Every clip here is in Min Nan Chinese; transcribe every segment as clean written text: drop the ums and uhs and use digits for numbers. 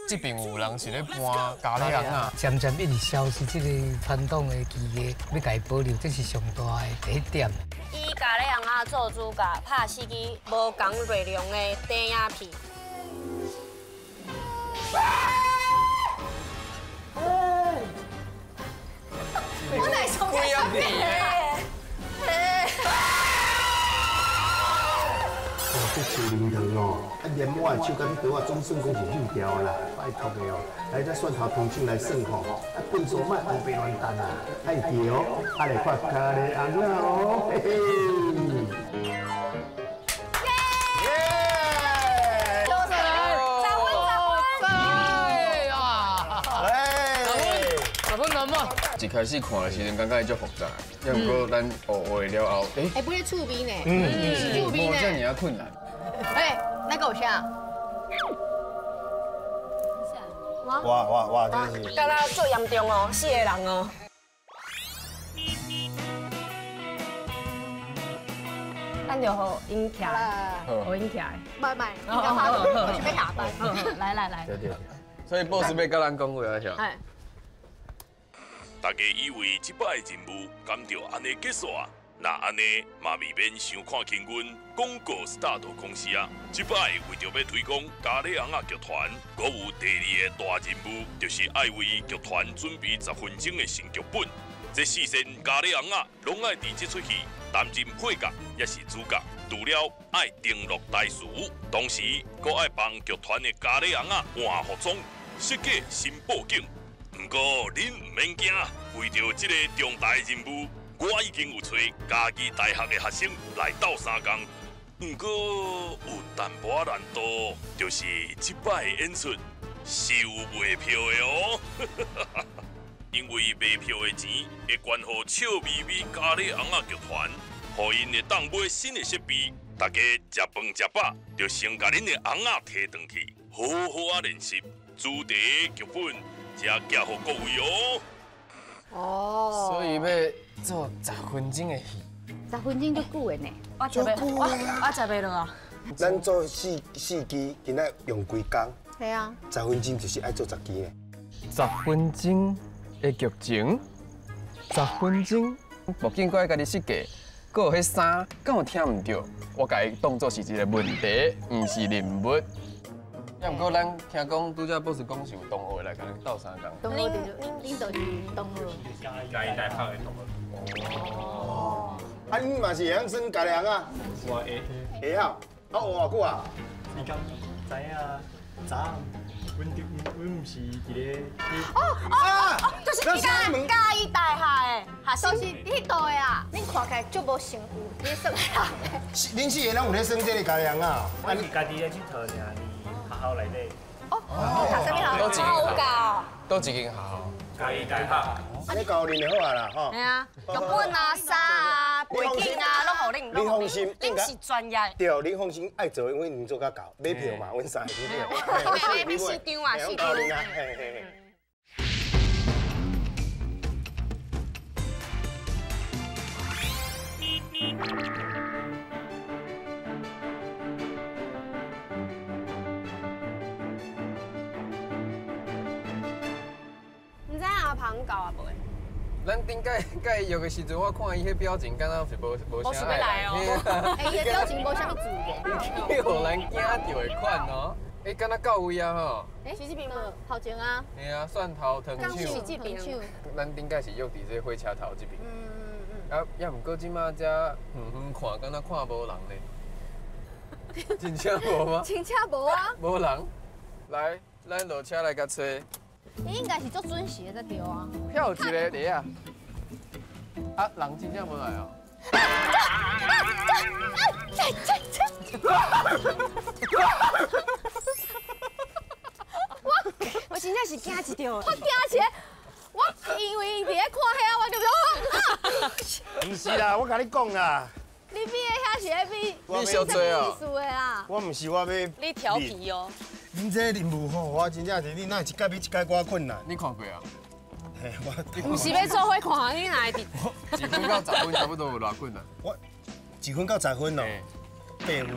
這邊有人是咧搬咖喱尪仔，漸漸一直消失這個傳統的技藝，欲共伊保留，這是上大的第一點。以咖喱尪仔做主角，拍四支無仝內容的短影片。我来上几啊年？这树林糖哦，啊连我的手甲你刀仔总算讲是扭掉啦，拜托的哦，来这蒜头汤酒来算吼，啊粪扫莫乌白乱掷啊，爱记哦，啊来看咖喱尪仔哦，嘿嘿。耶！十分十分。哎呀！哎，十分难吗？一开始看的时阵，感觉伊足复杂，也毋过咱学学了后，哎，哎，不是趣味呢，是趣味无遮呢。尔啊困难。哎，那个有啥？哇哇哇，真是。敢若足严重哦，四个人哦。咱就予𪜶徛，予𪜶徛。拜拜，你干嘛？我准备下班。来来来。对对。所以 boss 欲佮咱讲话啊，是吧？哎。大家以為這擺的任務敢就按呢結束啊？若按呢嘛未免傷看輕阮廣告 start 公司啊！這擺為著欲推廣咖喱尪仔劇團，閣有第二个大任務，就是愛為劇團準備10分鐘的新劇本。這四線咖喱尪仔攏愛佇這齣戲擔任配角，抑是主角，除了愛登錄台詞，同時閣愛幫劇團的咖喱尪仔換服裝、設計新布景。毋過恁毋免驚，為著這個重大任務，我已經有揣嘉義大學的學生來鬥相共。毋過有淡薄仔難度，就是這擺的演出是有賣票的哦。因為賣票的錢會捐予笑眯眯咖喱尪仔劇團，予𪜶會當買新的設備。大家食飯食飽，就先共恁的尪仔提轉去，好好仔練習主題劇本。才寄予各位哦。哦。所以欲做10分鐘的戲。10分鐘足久的呢。我食袂，我食袂落啊。咱做四四支，今仔用幾工？係啊。十分鐘就是愛做10支呢。10分鐘的劇情，10分鐘，目鏡閣愛家己設計，閣有彼衫，敢有聽毋著？我共伊當做是一個問題，毋是任務。啊，毋過咱聽講拄才 boss 講是有同學來共咱鬥相共。同學就是恁就是同學。嘉義大學的同學。哦。啊，恁嘛是會曉耍咖喱尪仔？我會。會曉。啊，學偌久啊？你敢知影？早阮阮毋是佇咧。哦哦，就是嘉義大學的學生，是彼度的啊。恁看起來足無像有咧耍的。恁四個攏有咧耍這个咖喱尪仔？我是家己咧𨑨迌爾，佇學校內底。哦，讀啥物學校？佗一間學校？嘉義大學。按呢教恁就好啊啦，吼。係啊，劇本啊、衫啊、背景啊，攏予恁。你放心，恁是專業。對，你放心，愛做，阮已經做甲到，買票嘛，阮三個去買。買買四張啊，四張。嘿嘿嘿。你知阿庞到啊無？咱顶摆佮伊约的时阵，我看伊彼表情，敢若是无无啥愛來哦。欸，伊的表情無啥物自然。去予人惊著的款哦。欸，敢若到位啊吼。欸，是這邊無？頭前啊。嘿啊，蒜頭糖手。是這邊。咱顶擺是約佇這火車頭這邊。啊，也毋過這馬遮遠遠看，敢若看無人呢。真正無嗎？真正無啊。無人。來，咱落車來共揣。伊應該是足準時的才對啊。遐有一个佇遐。啊，人真正無來哦。我我真正是惊一跳。我惊一个，我因为伫咧看遐，我就讲啊。毋是啦，我共你讲啦。你比的遐是咧比，你小济哦。意思的啦。我毋是我要。你调皮哦。恁这任务吼，我真正是你哪一届比一届我困难。你看过啊？嘿，我。毋是欲做伙看，你哪会伫？1分到10分差不多有偌困难？我1分到10分哦，8分。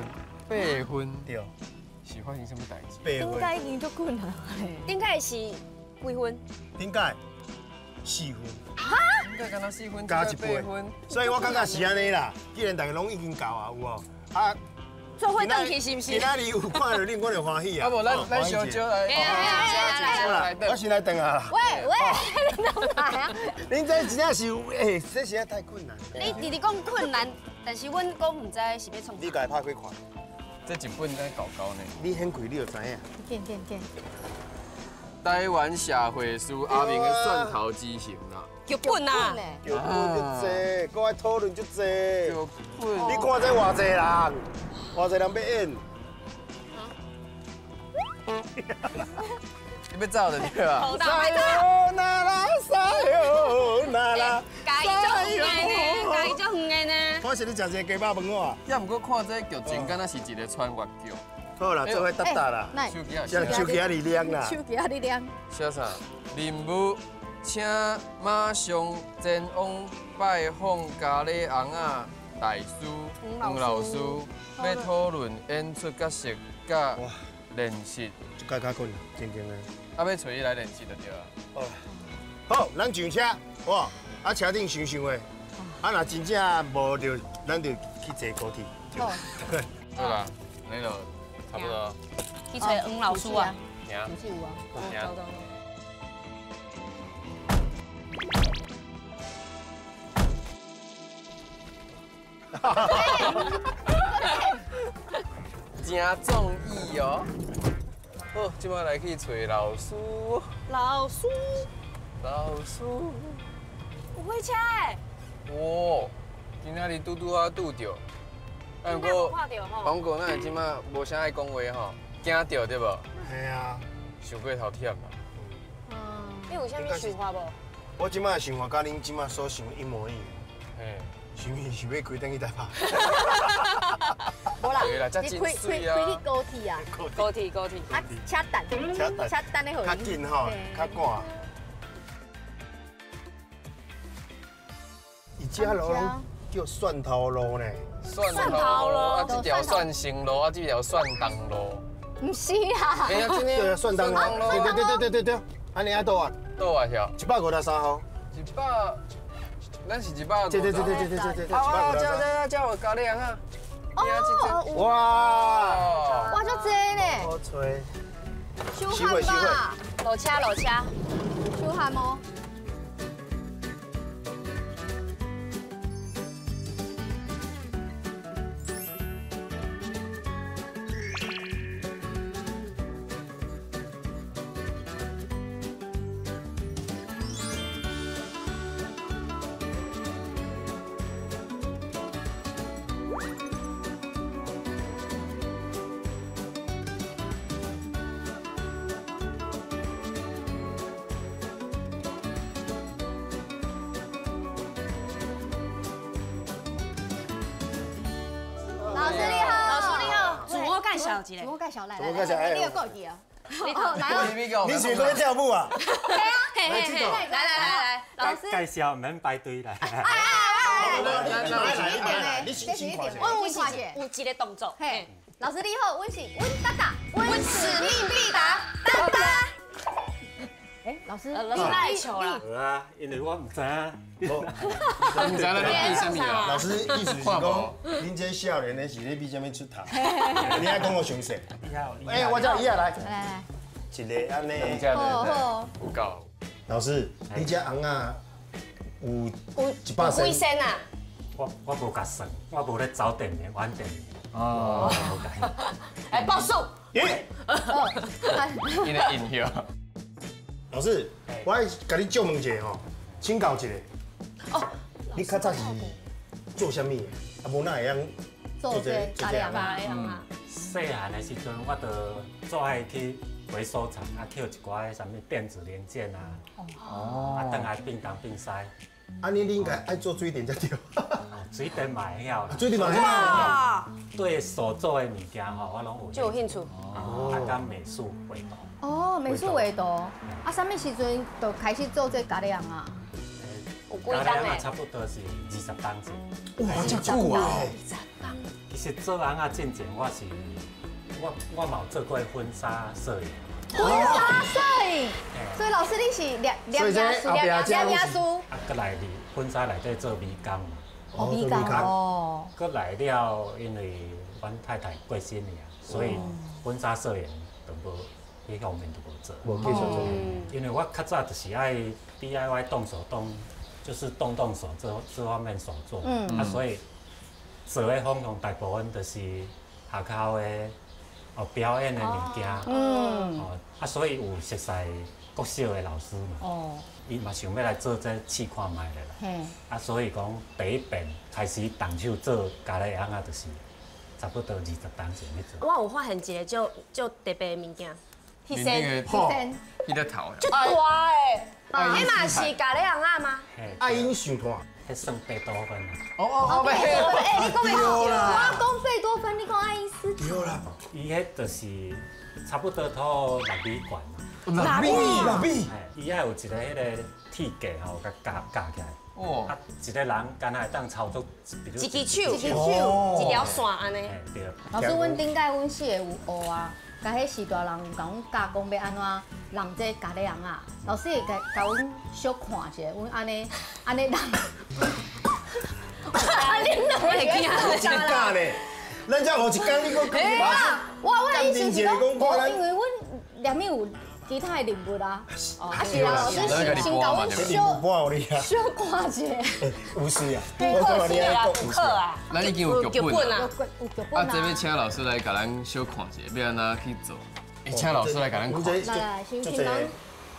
8分。对。是发生什么代志？ 8分。顶届已经足困难嘞。顶届是几分？顶届4分。哈？顶届敢若4分，加一倍。所以我感觉是按呢啦。既然大家拢已经到啊，有无？啊。做伙转去是毋是？今仔日有看到恁，我就欢喜啊！啊无，咱小招来，来，我先来转啊啦。喂喂，你哪来啊？恁这真正是，欸，这实在太困难。你直直讲困难，但是阮讲毋知是欲创啥。你家拍开看。这一本在厚厚呢。你很开，你就知影。见见见。台湾社会师阿明的蒜头之行啦。剧本啊，剧本足济，阁爱讨论足济。剧本。你看这偌济人，偌济人欲演。你欲走就对啊。撒哟那拉，撒哟那拉。家己足远的呢，家己足远的呢。我是咧食一个鸡肉饭哦。也毋过看这剧情，敢若是一个穿越剧。好啦，做伙搭搭啦。手机啊，手机啊，你亮啦。手机啊，你亮。写啥？任务，请马上前往拜访咖喱尪仔大师黄老师，欲讨论演出角色佮练习。这届较困难，真正的。啊，欲揣伊来练习就对啊。好，咱上车，哇，啊车顶想想的，啊若真正无就，咱就去坐高铁。好。好啦，那就差不多。去揣黄老师啊。行。有啊。行。走走。真壮意哦！好，这摆来去揣老师。老师。老师。有火车的。哇，今仔日拄拄仔拄著。啊，毋过，黄哥，咱这摆无啥爱讲话吼，惊著对无？嘿啊。想过头忝啊。嗯。你有啥物想法无？我这摆的想法佮恁这摆所想一模一样。嘿。想是欲开转去台北。无啦，你开开开去高铁啊？高铁高铁。啊，车等，车等，车等的较紧吼，较赶。伊这路拢叫蒜头路呢。蒜头路啊，这条蒜生路啊，这条蒜东路。毋是啊。哎呀，对啊，蒜东路。对对对对对对，按呢啊倒啊？倒啊，是。153号。100。咱是150。对对对对对对对。啊，这这这有咖喱尪仔。哦，哇！哇，足济呢。好吹。收汗吧。落车落车。收汗哦。自我介绍来，自我介绍，你有过去啊？你好，来哦。你是搁咧跳舞啊？对啊，嘿嘿嘿，来来来来，老师介绍，毋免排队啦。哎哎哎！你先先看我有有一个动作。嘿，老师你好，阮是阮达达，阮使命必达，达达。哎，老师，你爱笑啦？无啊，因为我毋知影。毋知影咧比啥物啊？老师意思是讲，恁这少年的是咧比啥物出头？你爱讲我详细。哎，我叫伊仔来。来来。一个按呢。好好。有够。老师，你这尪仔有100几身啊？我无共算，我无咧走电的，玩电的。哦。来报数。咦？你的印象。老师，我爱共你借问一下吼，请教一下。哦。你较早是做啥物的？啊，无哪会晓做这做这个啊？细汉的时阵，我就做爱去回收厂啊，捡一寡啥物电子零件啊，哦，啊，转来变东变西。啊，你应该爱做水电才对。水电嘛会晓啦。水电嘛会晓。对手做的物件吼，我拢有。就有兴趣。哦，啊，佮美术画图。哦，美术画图。啊，啥物时阵就开始做这咖喱尪仔？有几冬的？差不多是20冬前。哇，这久啊！ 20冬。其实做尪仔进前，我是我嘛有做过婚纱摄影。婚纱摄影，所以老师你是摄摄影师，摄影师。啊，阁来伫婚纱内底做美工嘛。哦，美工哦。阁来了，因为阮太太过身去啊，所以婚纱摄影就无，彼方面就无做。无继续做。因为我较早就是爱 DIY 动手动，就是动动手这方面手做。啊，所以做的方向大部分就是学校的。哦，表演的物件，哦，啊，所以有熟似国小的老师嘛，哦，伊嘛想欲来做这试看觅咧啦，啊，所以讲第一遍开始动手做咖喱尪仔，就是差不多20冬前去做。我有发现一个足足特别的物件，彼身，彼个头，足大的，彼嘛是咖喱尪仔吗？爱因斯坦。彼算贝多芬啊！哦哦哦，欸，你讲对啦，我讲贝多芬，你讲爱因斯坦。对啦，伊彼就是差不多土6米悬。 6米，6米。伊爱有一个彼个铁架吼，共架架起来。哦。啊，一个人敢若会当操作，一支手，一支手，一条线按呢。对。老师，阮顶摆阮四个有学啊，共彼序大人有共阮教讲欲按怎弄这咖喱尪仔，老师会共共阮小看一下，阮按呢按呢弄。啊，你哪会惊？真假咧？咱才学一工，你阁讲我我意思是讲，因为阮内面有其他的任务啊。哦，啊是啦，老师先先共阮小小看一下。有事啊？有课啊，有课啊。咱已经有剧本啊。有剧本啊。这欲请老师来共咱小看一下，欲按怎去做？请老师来共咱看。来来，先先讲。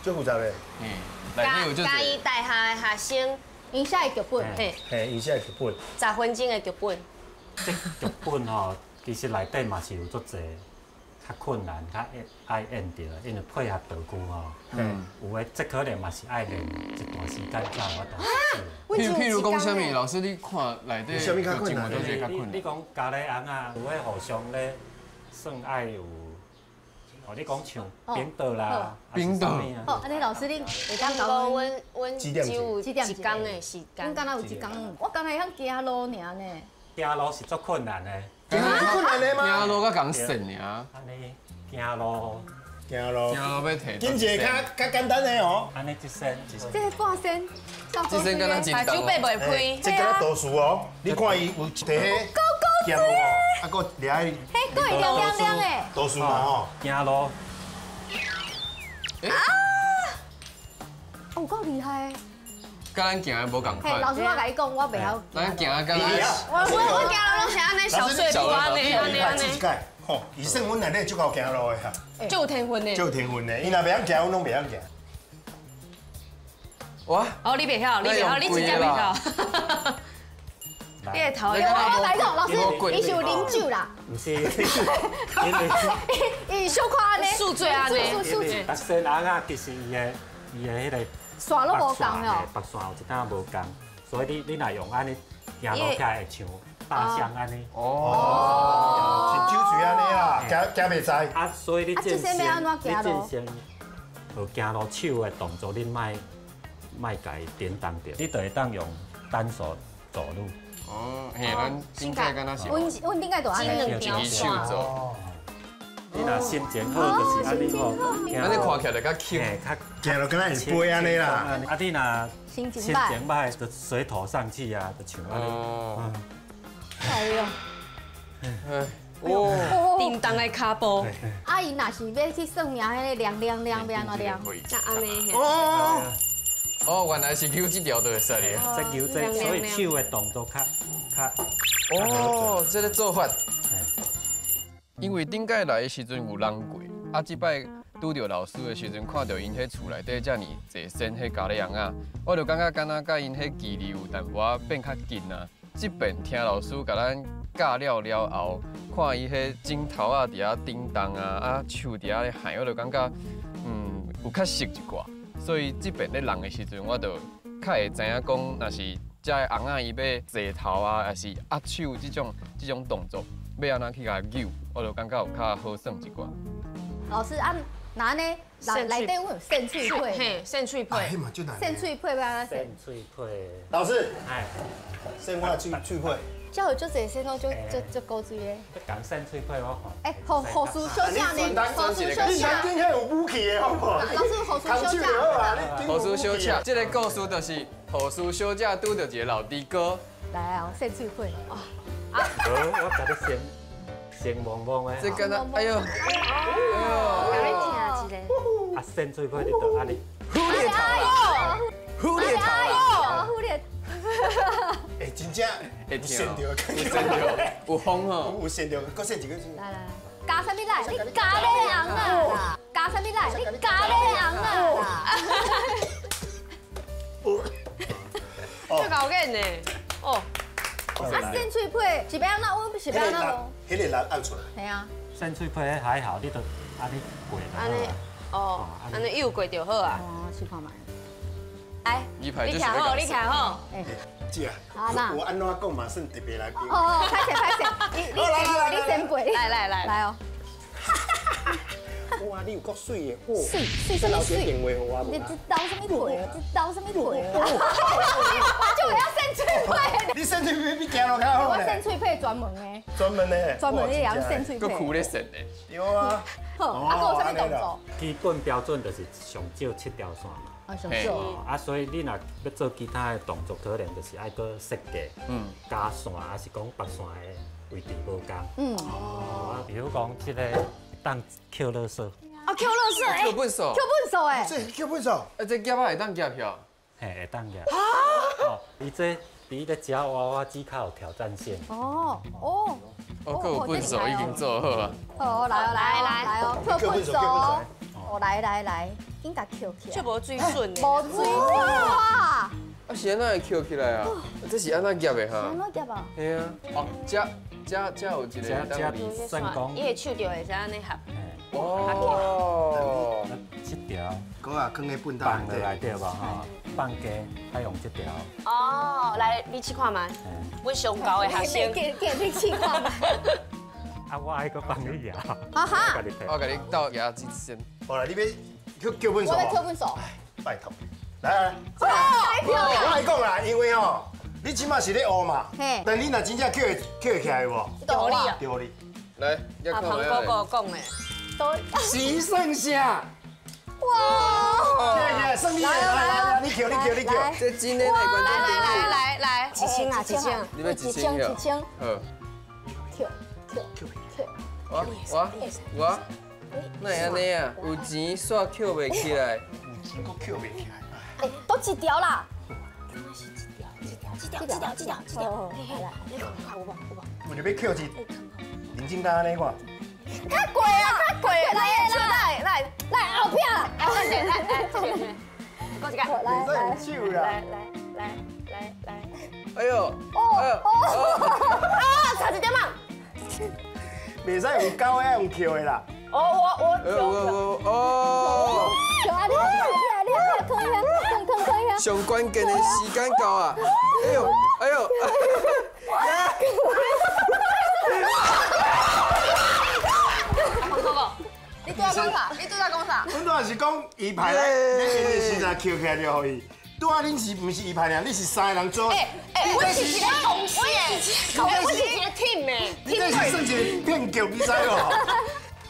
足复杂的。嗯。嘉义大学的学生，伊写的剧本，嘿，嘿，伊写的剧本。10分钟的剧本。这剧本吼，其实内底嘛是有足济较困难、较爱演著的，因为配合道具吼，有的这可能嘛是爱练一段时间才有法度。譬如讲啥物，老师你看内底啥物较困难？你讲咖喱尪仔，有的互相咧算爱有。哦，你讲像冰岛啦，冰岛。哦，按呢老师你会当教阮阮只有一工的时间。阮敢若有一工，我敢若会晓行路尔呢。行路是足困难的。行路困难的吗？行路较仝线尔。按呢行路，行路，行路欲提。紧一个较较简单的哦。按呢一身，这个半身。这身敢若真目睭闭袂开。这敢若图书哦，你看伊有提彼剑无？啊，阁掠彼。彼阁会亮亮亮的。图书嘛吼。行路。啊！有够厉害。佮咱行的无仝款。嘿，老师，我共你讲，我袂晓。咱行啊，佮我我行路拢是按呢小碎步按呢按呢按呢。吼，伊算阮内底足够行路的哈。足有天分的。足有天分的，伊若袂晓行，阮拢袂晓行。哇！哦，你袂晓，你袂晓，你真正袂晓。你的头。我来讲，老师，伊是有啉酒啦。毋是，因为伊小可按呢，宿醉按呢，宿醉。六仙尪仔其实伊的伊的彼个线拢无仝哦，白线有一寡无仝，所以你你若用按呢行路起来会像大象按呢。哦，像酒醉按呢啦，行行袂知。啊，所以你进行你进行学行路手的动作，你莫莫共伊振动著，你就会当用单手走路。哦，嘿，咱顶摆敢若是，阮阮顶摆就按呢，一支手走。你若心情好，就是按呢吼，按呢看起来较轻，较行路敢若会飞按呢啦。啊，你若心情歹，就随头上去啊，就像按呢。哎呦，哎，哦，叮当的跤步。啊，伊若是欲去算命，彼个量量量欲按怎量？那按呢？哦。哦，原来是扭这条就会使咧。这扭这，所以手的动作较较。哦，这个做法。因为顶摆来的时阵有人过，啊，这摆拄著老师的时阵，看著𪜶彼厝内底遮尔济身彼咖喱尪仔，我就感觉敢若佮𪜶彼距离有淡薄仔变较近啊。这遍听老师共咱教了了后，看伊彼指头仔伫遐叮当啊，啊手伫遐咧喊，我就感觉有较熟一寡。所以这遍咧弄的时阵，我就较会知影讲，若是遮的尪仔伊欲坐头啊，抑是压手这种动作，欲按怎去共扭，我就感觉有较好算一寡。老师啊，那呢？内内底阮有搧喙皮，嘿，搧喙皮，搧喙皮欲按怎搧喙皮。老师，哎，搧我喙喙皮。这有足济搧拢足足足古锥的。欲共搧喙皮我看。哎，护护士小姐呢？护士小姐。你眼睛遐有武器的好无？老师，护士小姐。护士小姐，这个故事就是护士小姐拄著一个老猪哥。来啊，搧喙皮。啊，无，我共你先先摸摸的。这敢若，哎呦，哎呦，共你听一下。啊，搧喙皮你就按呢。虎烈头啦！虎烈头啦！虎烈。哎，真正会搧著，有搧著，有风吼，有搧著，阁搧一个。来来来，加啥物来？你加咧尪仔啦！加啥物来？你加咧尪仔啦！这够紧的，哦。啊，搧喙皮是欲按怎？阮是欲按怎无？彼个力按出来。系啊。搧喙皮还好，你就按呢过就好。按呢，哦，按呢幼过就好啊。哦，试看觅。来，你徛好，你徛好。哎，姐，我按怎讲嘛算特别来宾。哦，歹势歹势，你先过，来来来，来哦。哇，你有够媠的，媠媠啥物媠？你这刀啥物皮？这刀啥物皮？我就会晓搧喙皮。你搧喙皮比行路较好。我搧喙皮专门的。专门的。专门的会晓搧喙皮。阁苦咧搧的。对啊。好，啊，阁有啥物动作？基本标准就是上少七条线嘛。啊，上少。啊，所以你若欲做其他的动作，可能就是爱阁设计，加线，抑是讲拔线的位置无仝。哦。比如讲这个。当捡垃圾。啊，捡垃圾，捡粪扫，捡粪扫哎，这捡粪扫，啊，这夹仔会当夹票？嘿，会当夹。哦，伊这比咧夹娃娃机较有挑战性。哦哦。哦，阁有粪扫已经做好啊。好，来哦，来来来哦，捡粪扫。哦，来来来，紧共捡起来。这无水准的。无水准哇！啊，是按怎会捡起来啊？这是按怎夹的哈？按怎夹啊？嘿啊。哦，这。这这有一个这这算讲，伊的手就会使按呢合。哦，这条，阁啊，囥咧粪放落来对无吼？放鸡爱用这条。哦，来，你试看觅。阮上高的学生。给给你试看觅。啊，我爱阁帮你摇。啊哈！我共你斗举一先。好啦，你欲去捡粪扫。我欲捡粪扫。拜托，来来来。我来讲啦，因为哦。你这马是咧学嘛？但你若真正捡会捡会起来无？丢你啊！丢你！来，阿庞哥哥讲的，时算啥？哇！来来来，来来，你捡你捡你捡，这真的来观众来来来来，一千啊，一千，你欲一千一千，好。捡捡捡。我我我，哪会按呢啊？有钱煞捡袂起来，有钱阁捡袂起来。哎，都一条啦。这条，这条，这条，这条，来，你看，你看，有无？有无？我就欲捡一，认真单按呢看。较过啊，较过，来来来来后壁啦，来来来来，过一个，来来来来来来，哎呦，哦哦，啊，差一点啊！袂使用勾的，用捡的啦。哦，我我，哦，捡啊！你你你你，坑坑坑坑上关键的时间到啊！哎呦，哎呦！哥哥，你拄仔讲啥？你拄仔讲啥？阮拄仔是讲伊排咧，你的时阵捡起来就予伊。拄仔恁是毋是伊排尔？你是三个人做。哎哎，我是一个公司的，我是一个 team 的。你这是算一个骗局，你知无？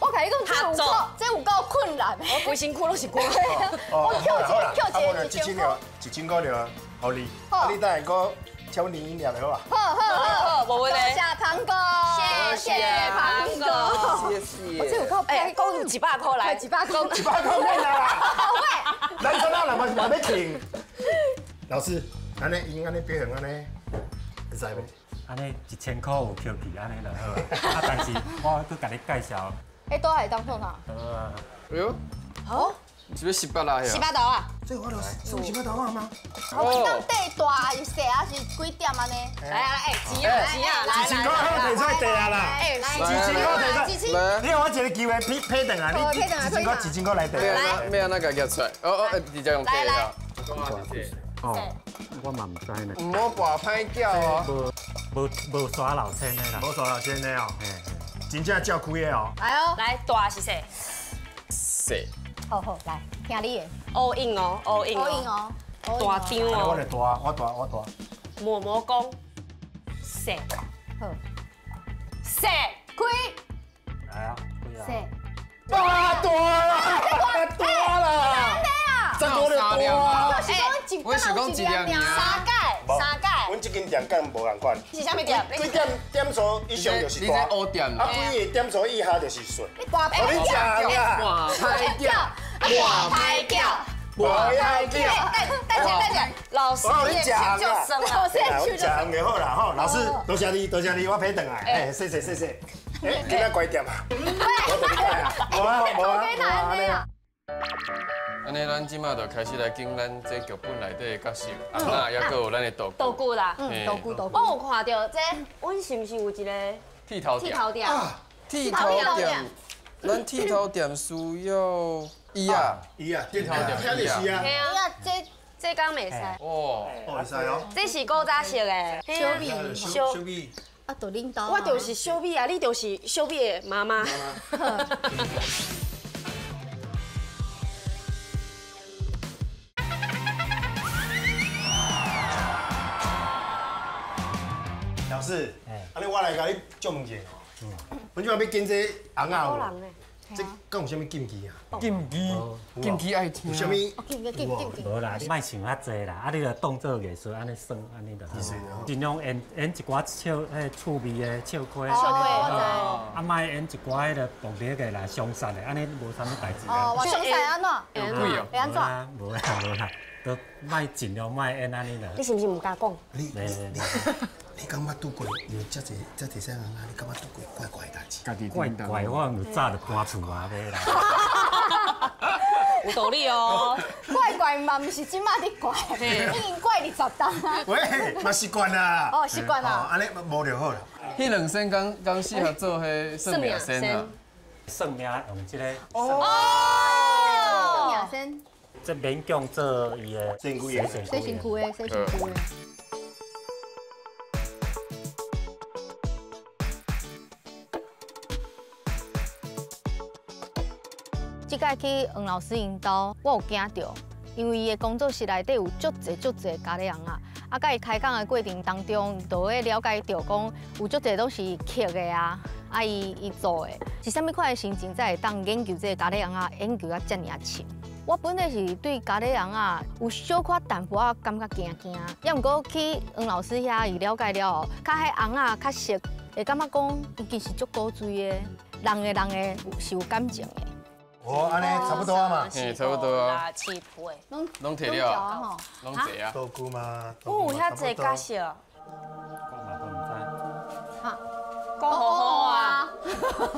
我共你讲，这有够，这有够困难。我规身躯拢是汗。我捡一个，捡一个，一千块，1000块就予你。啊，你等下阁请阮啉饮料就好啊。好好好，无问题。多谢庞哥，谢谢庞哥。谢谢。我这有够，哎，讲有100块来，100块， 100块免啦。喂，咱怎啊人嘛是嘛欲停。老师，按呢𪜶按呢表现按呢，会使无？按呢1000块有捡去，按呢就好。啊，但是我阁共你介绍。彼刀会当创啥？好啊。哎呦。好。是欲18啦？十八度啊！这我就算18度啊吗？我当底大还是细还是几点按呢？来啊来，哎，钱啊钱啊，来1000块好提出来递啊啦！哎， 1000块提出来，你予我一个机会批批转来，你1000块1000块来递。要按怎共夹出来？哦哦，直接用递的。哦，我嘛毋知呢。毋好跋歹叫哦。无刷老千的啦。无刷老千的哦。真正照开的哦。来哦。来，大是细？细。好好，来，听你的。 all in 哦，all in 哦，大张哦。我来大，我大，我大。摸摸讲，细。好。细。开。来啊，细。大大啦，大啦。这多了多啊！我是讲一两三届，三届。阮这间店敢无仝款。是啥物店？几点点数以上就是大。店啊，几个点数以下就是小。大你食啊！歹叫，大歹叫，大歹叫。等等下，等下，老师，你食啊？老师，我食红就好啦吼。老师，多谢你，多谢你，我批转来。哎，谢谢谢谢。哎，今仔乖点啊。我就你改啊。无啊无啊。按呢，咱这马就开始来拣咱这剧本内底的角色，啊，也阁有咱的道具。道具啦，道具道具。我有看到这，阮是毋是有一个剃头店？剃头店。剃头店，咱剃头店需要椅啊，椅啊，剃头店椅啊。嘿啊，这敢袂使？哦，会使哦。这是古早式的，小米，小米。啊，就恁兜。我就是小米啊，你就是小米的妈妈。老师，按呢我来共你借问一下哦。阮这摆欲拣这尪仔有无？这敢有啥物禁忌啊？禁忌，禁忌爱听。有啥物？禁忌禁忌。无啦，莫想遐济啦，啊，你就当做艺术按呢耍，按呢就好。尽量演演一寡笑，彼趣味的笑亏。笑亏，我知。啊，莫演一寡彼个暴力的啦、伤杀的，按呢无啥物代志啊。哦，我伤杀按怎？有鬼哦！会按怎？无啦无啦，都莫尽量莫演按呢啦。你是毋是毋敢讲？你你感觉拄过有遮济遮济啥人啊？你感觉拄过怪怪的代志？怪怪，我毋早就搬厝啊欲啦。有道理哦。怪怪嘛，毋是这马伫怪，已经怪20冬啊。喂，嘛习惯啦。哦，习惯啦。按呢无就好啦。彼两先刚刚适合做彼算命仙啊。算命用这个。哦。算命仙。这勉强做伊的洗身躯的，洗身躯的，洗身躯的。这摆去黄老师𪜶兜，我有惊到，因为伊的工作室内底有足济足济咖喱尪仔，啊，佮伊开讲的过程当中，就会了解到讲有足济拢是刻的啊，啊，伊做的，是啥物款的心情才会当研究这个咖喱尪仔，研究啊遮尔啊深。我本来是对咖喱尪仔有小可淡薄仔感觉惊惊，也毋过去黄老师遐伊了解了后，较彼尪仔较熟，会感觉讲伊其实足古锥的，人的人的是有感情的。哦，按呢差不多啊嘛，嘿，差不多啊。七倍，拢摕了，拢济啊。道具嘛，有遐济角色。我嘛都毋知。哈，讲好好啊。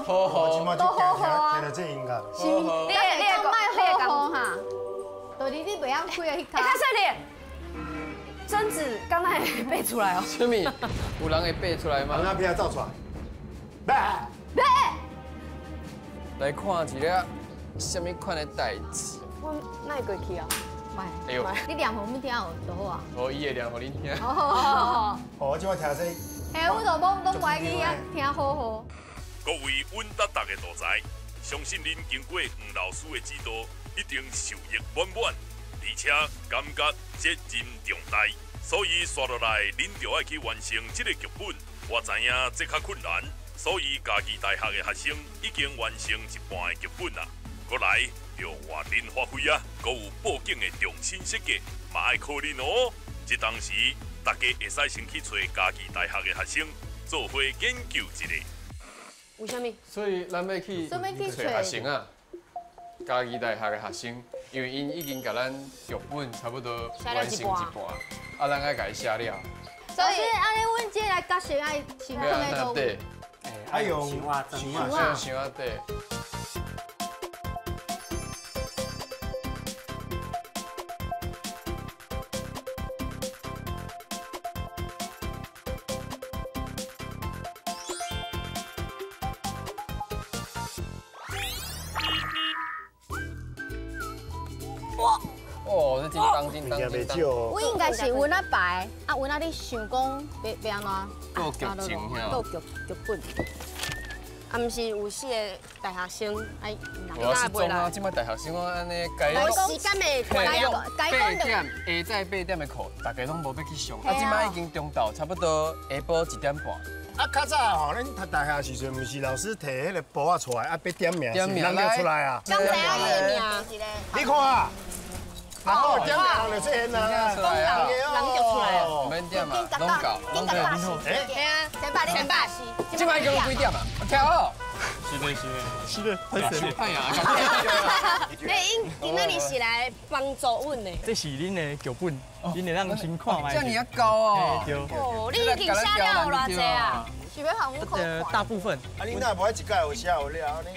好好，都好好啊。听到这音乐。是，你你讲莫好好哈，就是你袂晓开的彼卡。欸，较细咧，贞子刚才背出来哦。啥物？有人会背出来吗？人仔片走出来。来。来看一下。啥物款的代志？我莫过去啊！哎呦，你念予阮听就好啊。哦，伊会念予恁听。哦，我这摆听说。嘿，阮就拢拢爱去遐听好好。各位稳达达的大才，相信恁经过黄老师的指导，一定受益满满，而且感觉责任重大，所以刷落来，恁就爱去完成这个剧本。我知影这较困难，所以嘉义大学的学生已经完成一半的剧本啦。阁来，就换恁发挥啊！阁有布景的重新设计，嘛爱靠恁哦。这当时，大家会使先去揣嘉义大学的学生做伙研究一下。为啥物？所以咱欲去揣学生啊，嘉义大学的学生，因为𪜶已经共咱剧本差不多完成一半，啊，咱爱共伊写了。所以按呢，阮这来角色爱先放在佗位？爱用箱仔箱仔底。哦，这真重真重真重。我应该是阮仔排，啊，阮仔咧想讲欲按怎？阁有剧情遐。阁有剧剧本。啊，毋是有四个大学生，哎，我失踪啊！这摆大学生拢按呢，该时间的关系，八点下早8点的课，大家拢无欲去上。啊，这摆已经中昼，差不多下晡1点半。啊，较早吼，恁读大学时阵，毋是老师提彼个簿仔出来，啊，欲点名，人就出来啊。敢知影伊的名？你看啊，啊，点名人就出现啊，讲人人就出来啊，免点啊，拢够，拢够。哎，对啊，先摆，先摆。这摆叫几点啊？跳好。是的，是的，是的，太神了！你因今仔日是来帮助阮的。这是恁的剧本，恁会当先看觅。这尔啊高哦！哦，你已经写了有偌济啊？是欲予阮考大部分。啊，你若无爱一届有写有了，你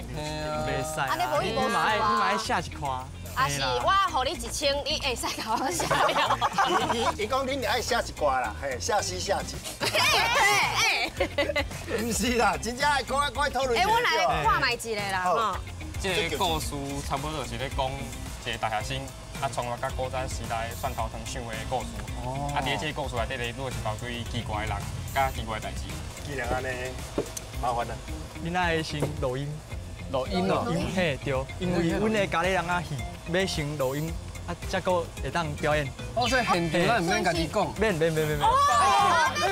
袂使。啊，你嘛爱，你嘛爱写一块。啊是，我予你1000，你会使共我写了。伊伊讲恁爱写一挂啦，嘿，写诗写一。毋是啦，真正爱讲爱讨论。哎，我来看觅一个啦，吼。这个故事差不多就是咧讲一个大学生啊，穿越到古早时代蒜头糖厂的故事。哦。啊，伫这个故事内底咧，拢是一大堆奇怪的人，佮奇怪的代志。既然按呢，麻烦啦。恁爱先录音。录音哦。嘿，对，因为阮的家里人仔戏欲先录音，啊，才阁会当表演。哦，所以现场咱毋免家己讲。免免免免免。哦，轻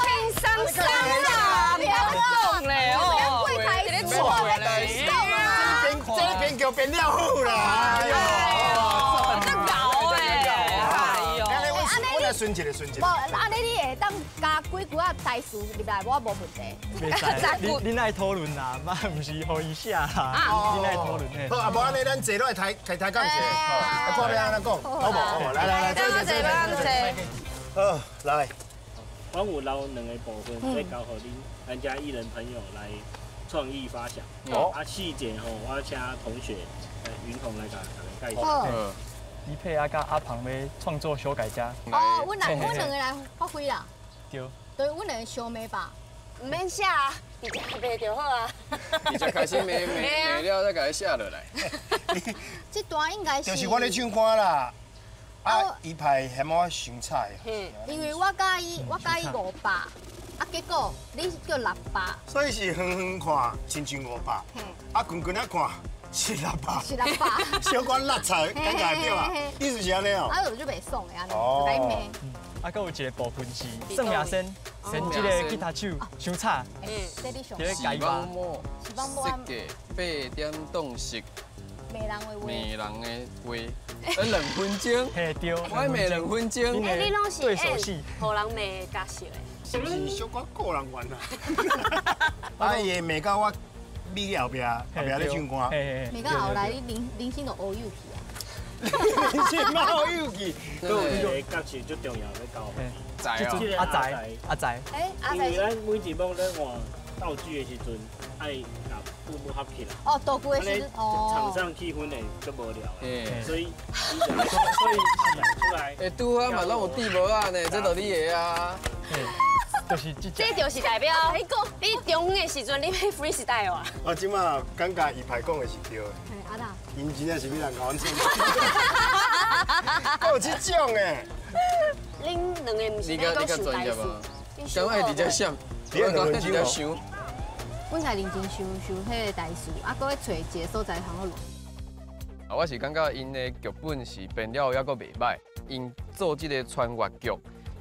轻松松啦，不要讲咧哦。柜台咧错咧讲啊。这编剧编了好啦。哎呦，这𠢕的。哎呦。我来顺一个，顺一个。无，按呢你会当加几句仔台词入来，我无问题。袂使，恁爱讨论啦，嘛毋是予伊写啦，恁爱讨论嘿。好，啊无按呢，咱坐落来抬抬抬讲一下，啊，看欲按怎讲，好无？好无？来来来，坐坐坐坐。好，来。我有留两个部分，欲交予恁咱遮艺人朋友来创意发想。哦。啊，细节吼，我请同学云宏来共大家介绍。李佩啊，佮阿庞欲创作修改家。哦，阮两个来发挥啦。对。对，阮两个相骂吧。毋免写啊，直接骂就好啊。直接开始骂骂骂了，再共伊写落来。这段应该是。就是我咧唱歌啦。啊，伊派嫌我伤菜。因为我佮伊，我佮伊500，啊，结果你叫600。所以是远远看亲像500，啊，近近仔看是600。是600。小可落菜，尴尬对吧？意思是按呢哦。啊，我就袂爽的按呢，就共伊骂。啊，阁有一个部分是宋亚先，先这个吉他手伤吵。这你上。视网膜设计8点档式。骂人的话。骂人的话，2分钟。嘿对。我爱骂2分钟。哎，你拢是演予人骂的角色的。是毋是小可个人缘啊？啊，伊会骂到我咪后壁，后壁咧唱歌。骂到后来，你人生都乌有去啊！人生嘛乌有去。阁有一个角色最重要欲交予仔阿仔，阿仔。哎，阿仔。因为咱每一幕咧换道具的时阵，爱共布幕合起来。哦，道具的时阵，哦。场上气氛会足无聊的，所以，所以出来。哎，拄啊嘛，拢有地帽仔呢，这就你的啊。就是这。这就是代表你中午的时阵，你欲 freestyle 啊。我这马感觉伊排讲的是对的。阿达。𪜶真正是欲人共阮创。阁有这种的。恁两个毋是咧讲想台词？敢爱直接想，你讲直接想。阮会认真想想彼个台词，啊，阁欲揣一个所在通好录。啊，我是感觉𪜶的剧本是编了犹阁袂䆀，𪜶做这个穿越剧，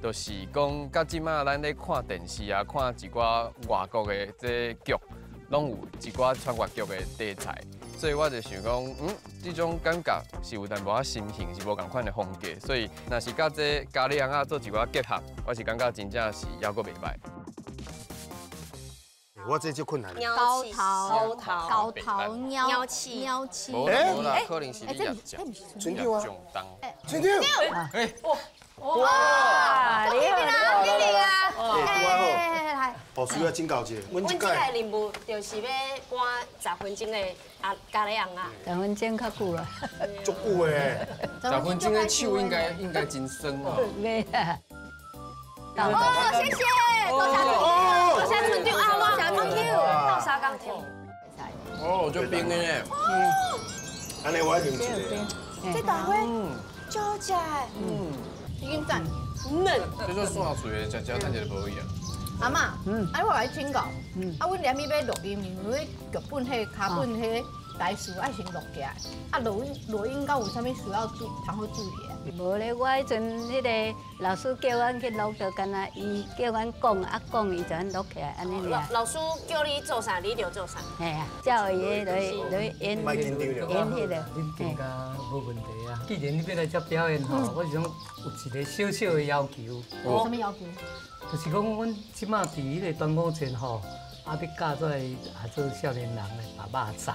就是讲佮这马咱咧看电视啊，看一寡外国的这剧，拢有一寡穿越剧的题材，所以我就想讲，这种感觉是有淡薄仔新颖，是无仝款的风格，所以若是佮这咖喱尪仔做一寡结合，我是感觉真正是犹阁袂䆀。我这足困难。高头高头鸟鼠鸟鼠。无啦，可能是你也这毋是村长啊。村长。哎。哇！你啊，你啊！哎，好。哦，需要请教一下。阮这届任务就是欲赶10分钟的啊，咖喱尪仔。10分钟较久啦。足久的。10分钟的手应该真酸哦。袂啦。哦，谢谢，多谢，多谢村长啊，多谢村长，斗相共听。哦，足冰的呢。按呢我爱啉一个。这大花。超好食的。嗯，已经赞。嫩。这做蒜脆的，食食趁一个无去啊。阿嬷，啊，我来请教，啊，阮连伊欲录音，因为剧本彼脚本彼台词爱先录起来，啊，录音录音敢有啥物需要注通好注意的？无咧，我彼阵彼个老师叫阮去录，就干焦伊叫阮讲，啊讲伊就按录起来，按呢尔。老师叫你做啥，你就做啥。嘿啊，照伊个来来演。莫紧张了。演彼个。恁更加无问题啊。既然你欲来遮表演吼，我是讲有一个小小的要求。有啥物要求？就是讲，阮这马伫彼个端午节吼，啊，欲教这个啊做少年人来缚肉粽，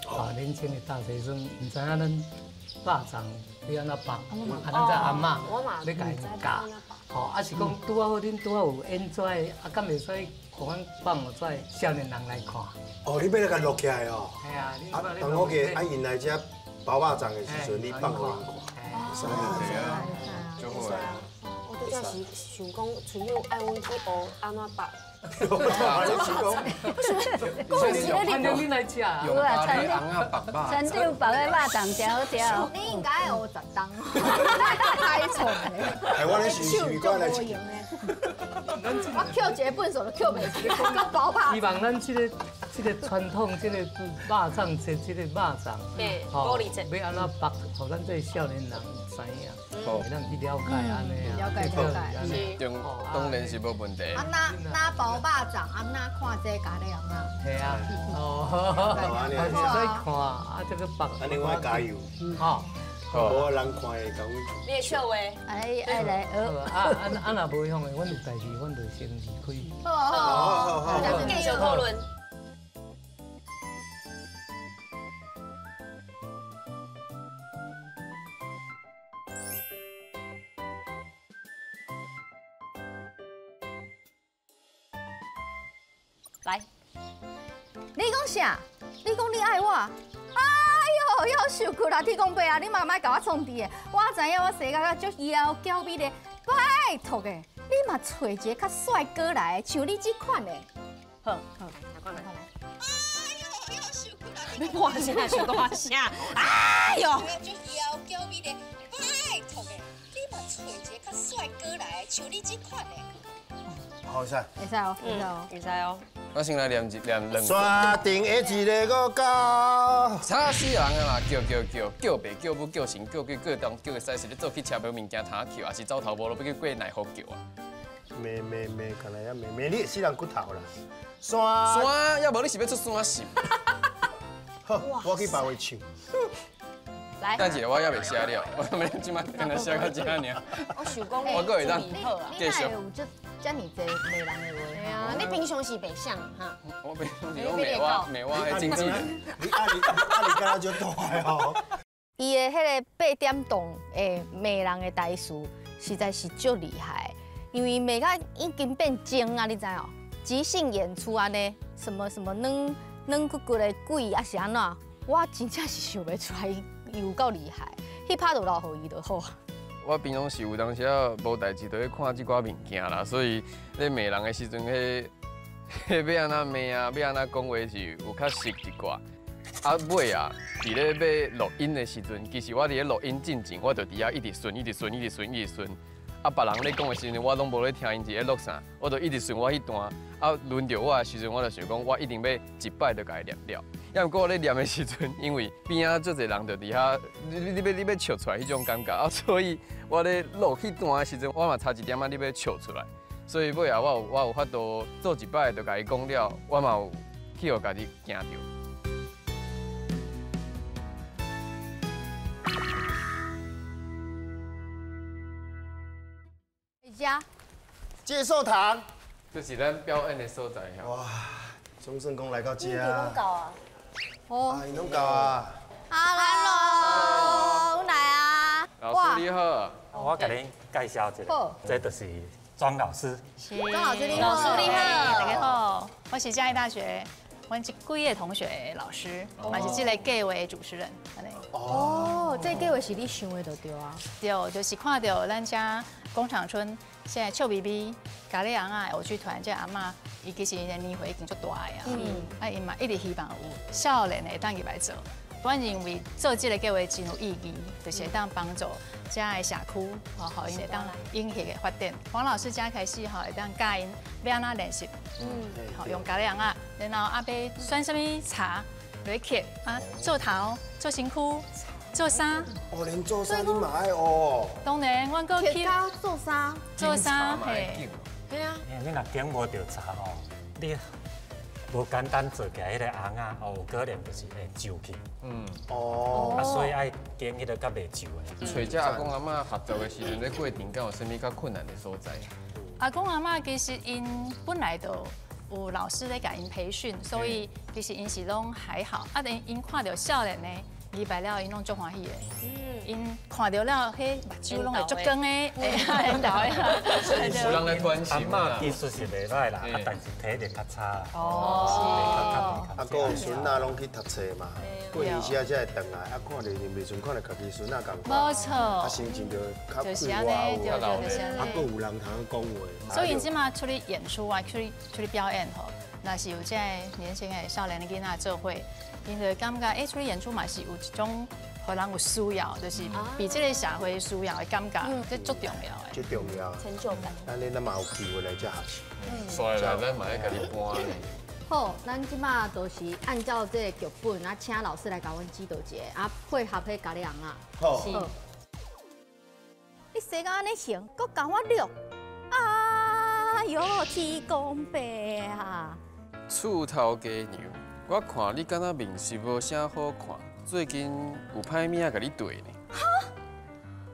吼，年轻的大学生毋知影咱肉粽欲按怎缚，啊，咱这阿嬷欲共𪜶教，吼，啊是讲拄仔好恁拄仔有演这个，啊，敢袂使予阮放予这少年人来看？哦，你欲来共录起来哦？嘿啊，啊，端午节啊，𪜶来遮包肉粽的时阵，你放予𪜶看，会使啊，足好啊。我拄才是想讲，春友爱阮去学按怎缚。反正你来食，用咖喱尪仔缚肉。船长缚的肉粽真好食哦。你应该学十冬，太蠢了。哎，我咧想想，我来试。我捡一个粪扫都捡袂出，阁包肉。希望咱这个传统，这个肉粽节，这个肉粽，吼，欲按怎缚，予咱这个少年人知影，会当去了解按呢啊。了解了解。当然是无问题。啊，哪哪包肉粽，啊哪看这咖喱尪仔。嘿啊，哦，会使看啊，这个缚。按呢我加油。吼。无人看会讲。你会笑话？哎，爱来学。啊啊啊！若无向的，阮有代志，阮就先离开。好好好，继续讨论。来，你讲啥？你讲你爱我？哎呦，夭寿骨啦，天公伯啊，你嘛莫共我创治的。我知影我生甲足窈窕美丽，拜托的，你嘛揣一个较帅哥来，像你这款的。好，好，来讲来。哎呦，夭寿骨啦！欲破声，伤大声。哎呦！足窈窕美丽，拜托的，你嘛揣一个较帅哥来，像你这款的。好，会使。会使哦，会使哦，会使哦。我先来念一念两。山顶的一个五角。吵死人啊啦！叫叫叫，叫爸叫母叫神叫鬼叫东叫西，是咧做去车无物件通捡，还是走投无路欲去过奈何桥啊？骂骂骂，干来遐骂骂你死人骨头啦！山山，要无你是欲出山神？好，我去别位唱。来，等一下，我犹未写了，我欲这摆干焦写到遮尔。我想讲，我阁会当继续。你有这遮尔济骂人的话？对啊，你平常时袂想哈？我平常时拢骂我骂我的经纪人。你压力压力敢若足大哦。伊的彼个八点档的骂人的台词，实在是足厉害，因为骂甲已经变精啊，你知哦？即兴演出按呢，什么什么软软骨骨的鬼啊是按怎？我真正是想袂出来，伊有够厉害，彼拍就留予伊就好。我平常时有当时仔无代志，就去看这寡物件啦，所以咧骂人的时阵，彼彼欲按怎骂啊，欲按怎讲话是有较熟一寡。啊尾啊，伫咧欲录音的时阵，其实我伫咧录音进前，我就伫遐一直顺，一直顺，一直顺，一直顺。啊，别人咧讲的时阵，我拢无咧听𪜶伫咧录啥，我就一直顺我彼段。啊，轮著我的时阵，我就想讲，我一定欲一摆就共伊念了。抑毋过我咧念的时阵，因为边仔足济人就伫遐，你欲笑出来彼种感觉啊，所以我咧录彼段的时阵，我嘛差一点仔你欲笑出来。所以尾仔我有法度做一摆就共伊讲了，我嘛有去予家己惊著。家介寿堂，这是咱表演的所在。哇，总算讲来到这。你拢到啊？哦，𪜶拢到啊。 Hello，来啊。老师你好，我共恁介绍一下，这就是庄老师。庄老师你好，老师你好，大家好，我是嘉义大学阮这几个同学老师，嘛是这个计划的主持人。哦，这计划是你想的就对啊。对，就是看到咱遮工厂村现在笑眯眯咖喱尪仔偶剧团这阿嬷，伊其实年岁已经足大的啊，啊，伊嘛一直希望有少年的会当入来做，我认为做这个计划真有意义，就是会当帮助遮的社区，吼，予𪜶会当永续的发展。黄老师遮开始吼，会当教𪜶欲按怎练习，好用咖喱红仔，然后啊欲选啥物茶来刻啊，做头、做身躯、做衫。哦，连做衫你嘛爱学？当然，阮阁去做衫，做衫嘿。对啊。你若拣无著茶吼，你无简单做起来彼个红仔哦，有可能就是会皱去。哦。啊，所以爱拣彼个较袂皱的。揣遮阿公阿嬷合作的时阵，咧过程敢有啥物较困难的所在？阿公阿嬷其实𪜶本来就有老师咧共𪜶培训，所以其实𪜶是拢还好。啊，但𪜶看著少年的礼拜了，𪜶拢足欢喜的。𪜶看著了，彼目睭拢会足光的，会缘投的。有人来关心。阿嬷技术是袂歹啦，啊，但是体力较差。哦，啊，阁有孙仔拢去读册嘛，过年时啊才会转来，啊，看著林袂顺，看著家己孙仔仝款，无错，啊，心情就较快活。啊，阁有人通讲话。所以这马出去演出啊，出去表演吼，若是有这个年轻的少年的囡仔做伙，𪜶就会感觉，欸，出去演出嘛是有一种，予人有需要，就是比这个社会需要的感觉，这足重要的。这重要。成就感。按呢，咱嘛有机会来遮学习。所以啦，咱嘛爱共你搬呢。好，咱这马就是按照这个剧本，啊，请老师来共阮指导一下，啊，配合彼咖喱红仔。好。你生到按呢型，阁共我掠？哎哟，天公伯啊！厝头家娘，我看你敢若面色无啥好看，最近有歹物仔共你对呢。哈？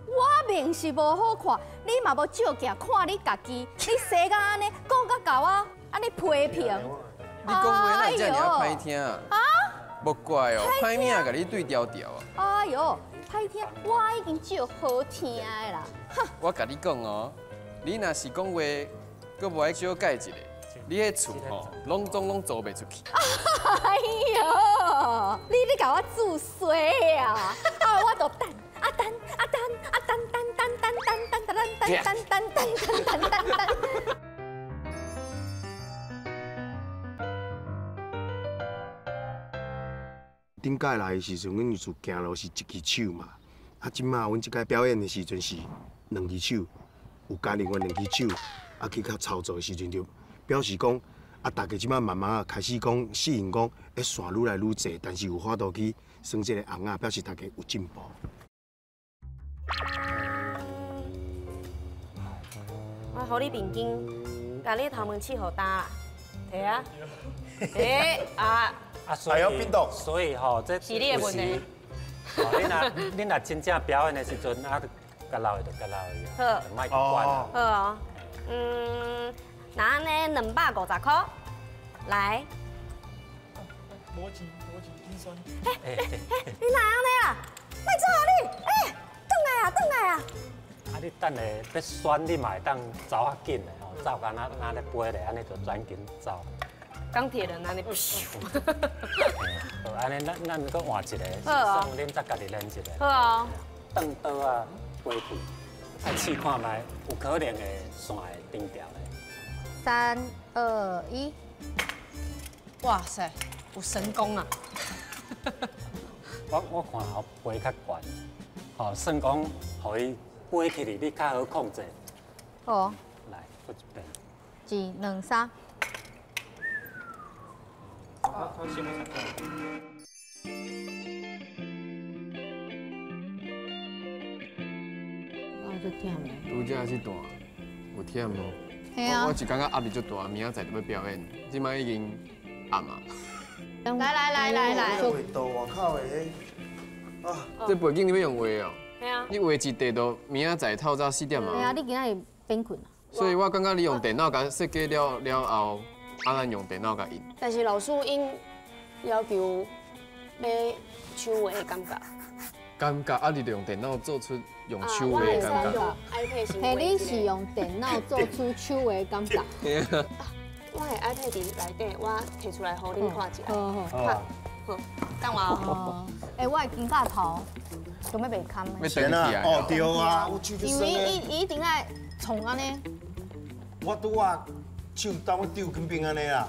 我面色无好看，你嘛无照镜看你家己，你生到按呢，讲甲共我按呢批评。你讲话哪会遮尔仔歹听啊？啊？莫怪哦，歹物仔共你对调调啊。哎哟，歹听，我已经照好听的啦。我共你讲哦，你若是讲话，阁无爱小改一下，你彼厝吼，拢总拢租袂出去。哎哟，你共我注衰啊！啊，我就等啊等啊等啊等等等等等等等等等等等等等。顶届来的时阵，阮就行路是一支手嘛。啊，这马阮这届表演的时阵是两支手，有加另外两支手，啊去较操作的时阵就表示讲，啊，大家这马慢慢啊开始讲适应讲，线愈来愈济，但是有法度去耍这个红仔，表示大家有进步。我予你面巾，共你头毛试予焦啦，摕啊，欸啊。啊，所以所以吼，这是你的问题。你若真正表演的时阵，啊，较老的就较老的，就莫去管。好哦，那按呢250块，来。无钱无钱，心酸。欸，你哪按呢啊？莫做啊你！欸，转来啊，转来啊！啊，你等下欲选，你嘛会当走较紧的吼，走敢若若咧飞咧，按呢就转紧走。钢铁人按呢，好，按呢咱阁换一个，算恁再家己练一个。好啊。断刀啊，飞去，爱试看觅，有可能会线会断掉的。3、2、1，哇塞，有神功啊！我看吼飞较悬，吼算讲，予伊飞起去，你较好控制。好。来，阁一遍。1、2、3。我足忝的。拄才这段有忝无？嘿啊。我是感觉压力足大，明仔载就欲表演，这摆已经暗啊。来来来来来。画图外口的彼，啊。这背景你欲用画哦？嘿啊。你画一地都明仔载透早4点啊。嘿啊，你今仔日免困啊。所以我感觉你用电脑共设计了了后，啊，咱用电脑共印。但是老师𪜶要求欲手画的感觉。感觉啊，你就用电脑做出用手画的感觉。嘿，你是用电脑做出手画的感觉。我的 iPad 伫内底，我提出来予恁看一下。好，好，等我哦。欸，我的肩胛头做咩袂堪？欲转起来。哦，对啊，我手因为伊一定爱创按呢。我拄仔手当我丢肩膀按呢啦。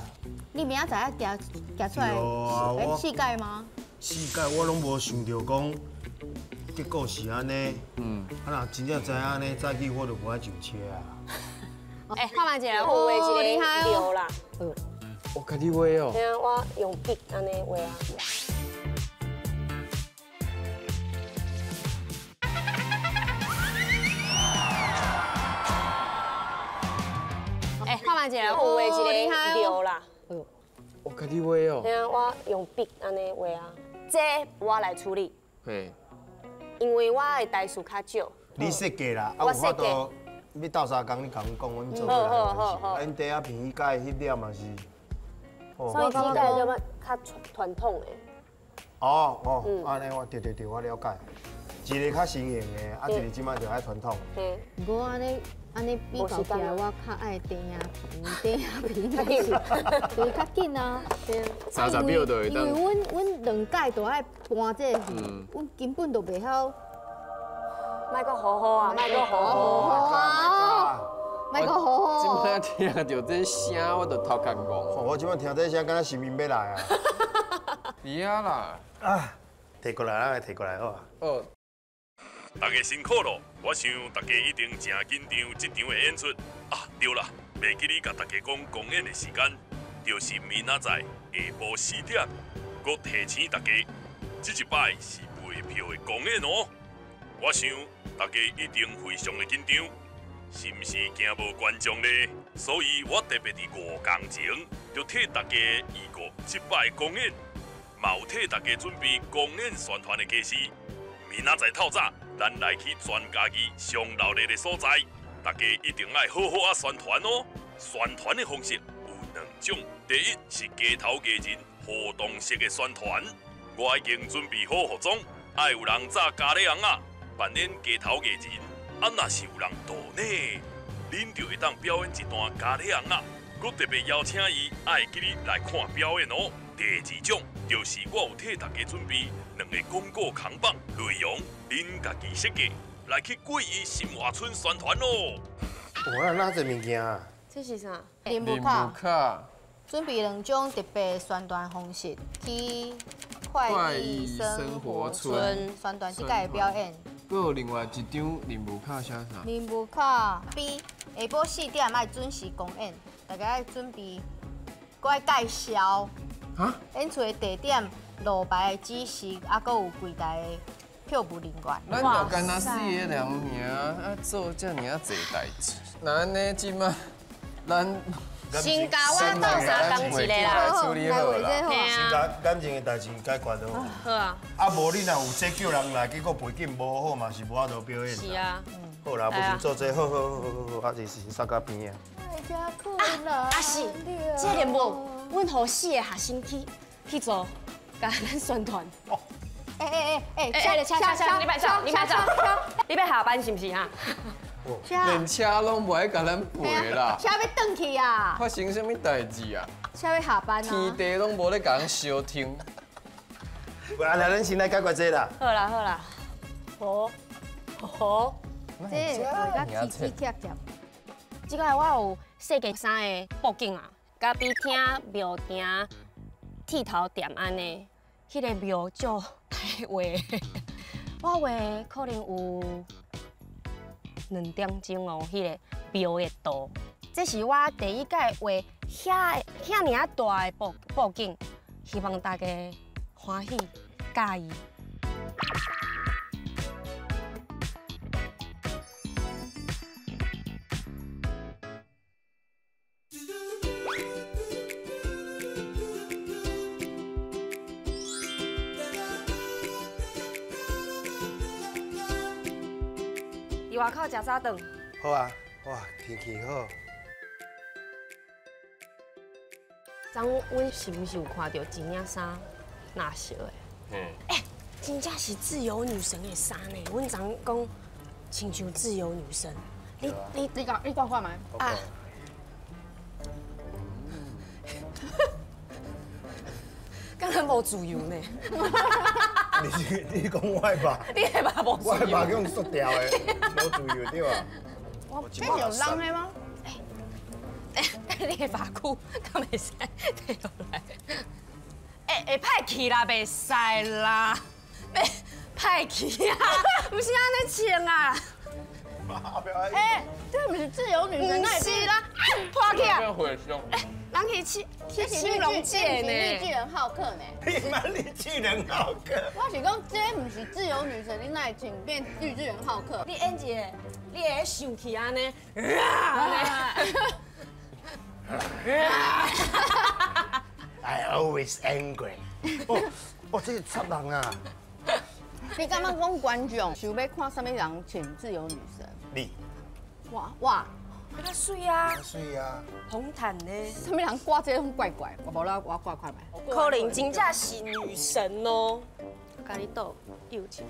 你明仔载行行出来，欸，四届吗？四届我拢无想著讲结果是按呢。啊，若真正知影按呢，早起我就无爱上车啊。哎，看觅一下，我画一个庙啦。我家己画哦。嘿啊，我用笔按呢画啊。哎，看觅一下，我画一个庙啦。我家己画哦。嘿啊，我用笔按呢画啊。这我来处理。嘿。因为我的台数较少。你设计啦，啊有法度。欲斗相共，你共阮讲，阮做伙来完成。啊，𪜶袋仔片去改翕了嘛是。所以这个就较传统的。哦哦，按呢我对对对，我了解。一个较新型的，啊一个这摆就爱传统。我按呢按呢比较起来，我较爱电影片，电影片就是较紧啊。30秒就会当。因为阮两届都爱搬这个戏，阮根本就袂晓。莫阁好好啊，莫阁好好啊，莫阁好好。这摆听著这声，我就头壳戆。我这摆听这声，敢若神明欲来啊！是啊啦。啊，提过来，咱来提过来好啊。好。大家辛苦咯，我想大家一定真紧张这场的演出啊。对啦，袂记得共大家讲公演的时间，就是明仔载下晡4点。阁提醒大家，这一摆是卖票的公演哦。我想大家一定非常的紧张，是毋是惊无观众呢？所以我特别伫5天前就替大家预告这摆公演，嘛有替大家准备公演宣传的家私。明仔载透早，咱来去全家己上热闹的所在，大家一定爱好好啊宣传哦。宣传的方式有2种，第一是街头艺人活动式的宣传，我已经准备好服装，爱有人扎咖喱红仔。扮演街头艺人，啊，若是有人抖内，恁就会当表演一段咖喱红仔。阁特别邀请伊爱记得来看表演哦。第二种就是我有替大家准备2个广告扛棒，内容恁家己设计，来去贵义新华村宣传咯。哇，哪这物件啊？这是啥？任务卡。准备2种特别宣传方式去快意生活村宣传这届的表演。阁有另外一张任务卡写啥？任务卡 B，下晡4点爱准时公演，大家爱准备，阁爱介绍。哈？演出的地点、路牌的指示，啊，阁有柜台的票务人员。咱就干焦4个人尔，啊，做遮尔啊济代志，那按呢这马，咱。先共我斗相共一个啦，处理好啦。先共感情的代志解决好。好啊。啊，无你若有这叫人来，结果背景无好嘛，是无法度表演。是啊。好啦，无先做这，好好好好好，啊就是先杀到边啊。啊是，这个任务，阮予4个学生去做，共咱宣传。哎哎哎哎，车车车，你别走，你别走，你欲下班是毋是哈？连车拢无爱共咱陪啦，车欲转去啊！发生啥物代志啊？车欲下班啊！天地拢无咧共人相听。啊，来，咱先来解决这啦。好啦好啦，好，好，这画甲起起结结。这个我有设计3个布景啊，咖啡厅、庙埕、剃头店按呢。彼个庙足歹画，我画可能有2点钟哦，彼个庙的图。这是我第一届画遐尔啊大的布景，希望大家欢喜佮意。伫外口食早顿。好啊，哇，天气好。昨阮是毋是有看到一领衫蓝色的？欸，真正是自由女神的衫呢。阮昨讲亲像自由女神。你讲看觅啊？敢若无自由呢？你讲我的肉？你的肉无自由？我的肉用缩掉的，无自由对吧？这是有人的吗？欸，你的发箍敢会使退落来？会歹去啦，袂使啦，袂歹去啊，毋是按呢穿啊。哎，这毋是自由女神，毋是啦，破去啊！哎，人去青去青龙界呢？绿巨人浩克呢？你妈绿巨人浩克！我是讲这毋是自由女神，你哪会穿变绿巨人浩克？你演一个，你会生气按呢？I always angry。哦，哦，这个插人啊！你感觉讲观众想欲看啥物人穿自由女神？你。哇哇！较水啊！水啊！红毯呢？啥物人挂这种怪怪？我无啦，我挂看觅。可能真正是女神哦。共你倒右一个。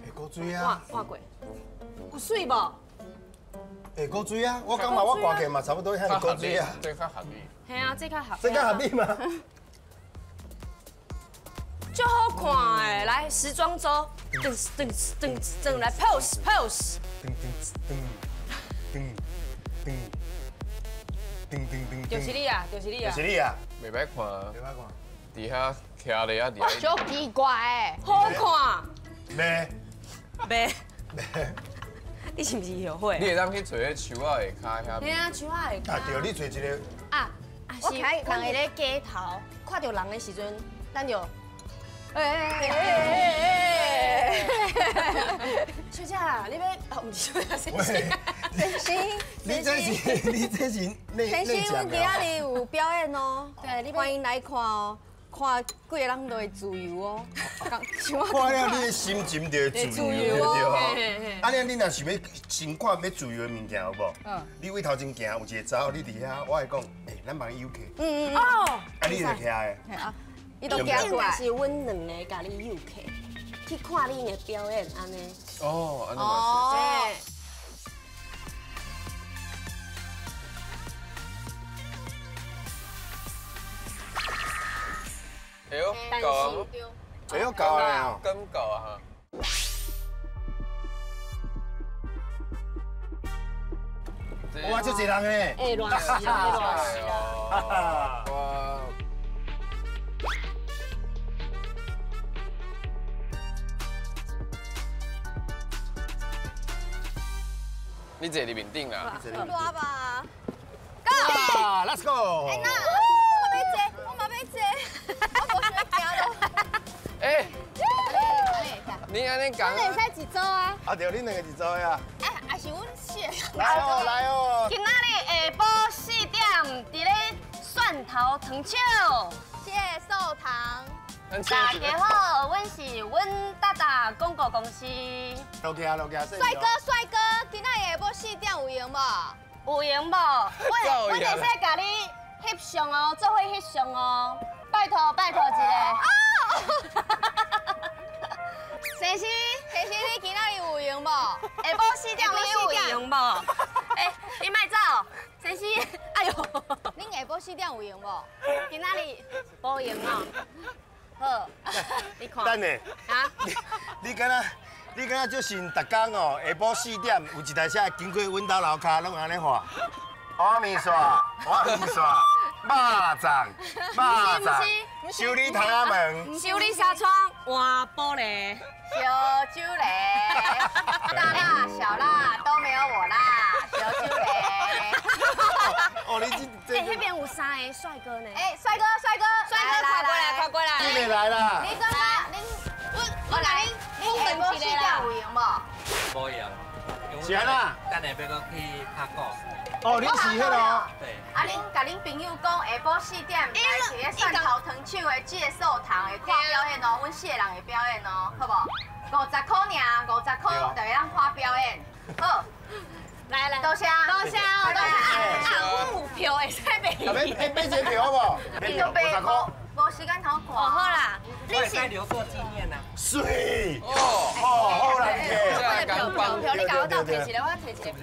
会古水啊！换过。有水无？会古水啊！我感觉我挂起嘛，差不多遐古水啊。这较合理。嘿啊，这较合。这较合理吗？足好看的，来时装周，噔噔噔噔，来 pose pose。噔噔噔噔噔噔噔。就是你啊，就是你啊。就是你啊，袂歹看。袂歹看。伫遐徛咧啊，伫遐。足奇怪的。好看。袂。袂。袂。你是毋是后悔？你会当去揣彼树仔下跤遐。嘿啊，树仔下。啊对，你揣一个。啊，是人会咧街头看到人的时阵，咱就。哎哎哎哎！小姐，你欲哦，毋是小姐，先生，先生，你这是你这是先生，阮今仔日有表演哦，对，欢迎来看哦，看几个人都会自由哦。看了你的心情就会自由，对无？啊，你若想欲先看欲自由的物件有无？嗯。你位头前行有一个查某，你伫遐，我会讲，欸，咱帮伊诱客。嗯嗯哦。啊，你就徛的。伊都行过来。是阮两个共你诱客，去看恁的表演，按呢。哦，按呢嘛是。哎呦，够啊！哎呦，够啊！敢够啊！哇，这济人呢！哎，热死啦，热死啦！哇！你坐伫面顶啦。热吧？Go！Let's go！哎，那我嘛欲坐，我嘛欲坐，我无想行咯。哎，你按呢讲？阮会使一组啊。啊对，恁两个一组呀。哎，还是阮四个。来哦，来哦。今仔日下晡4点，伫咧蒜头糖厂。谢寿堂。大家好，阮是阮大大广告公司。落去啊，落去啊！帅哥，帅哥，今仔日下晡4点有闲无？有闲无？我会使共你翕相哦，做伙翕相哦，拜托拜托一下。先生，先生，你今仔日有闲无？下晡4点你有闲无？哎，你莫走，先生，哎呦，恁下晡4点有闲无？今仔日无闲哦。好，你看。等下，啊？你敢若，你敢若足神，逐工哦，下晡4点有一台车经过阮兜楼跤，拢按呢喊。碗面线，碗面线，肉粽，肉粽，修理窗仔门，修理纱窗，换玻璃，烧酒咧，大辣小辣都没有我辣，烧酒咧。哦，你这哎，那边有3个帅哥呢。哎，帅哥，帅哥，帅哥，快过来，快过来。你袂来啦？你感觉恁，我来恁，恁下晡4点有闲无？无闲。是按怎？等下欲阁去拍鼓。哦，你是彼个？对。啊，恁共恁朋友讲，下晡4点来伫咧蒜头糖厂的谢寿堂会看表演哦，阮4个人会表演哦，好无？50块尔，50块就会当看表演。好。来来，多谢，多谢，多谢。啊，阮有票会使买。买买一个票好无？你都买50块。无时间通看。哦，好啦，你是留作纪念呐。水。哦，好难听。票票，你共我斗提一个，我提一个票。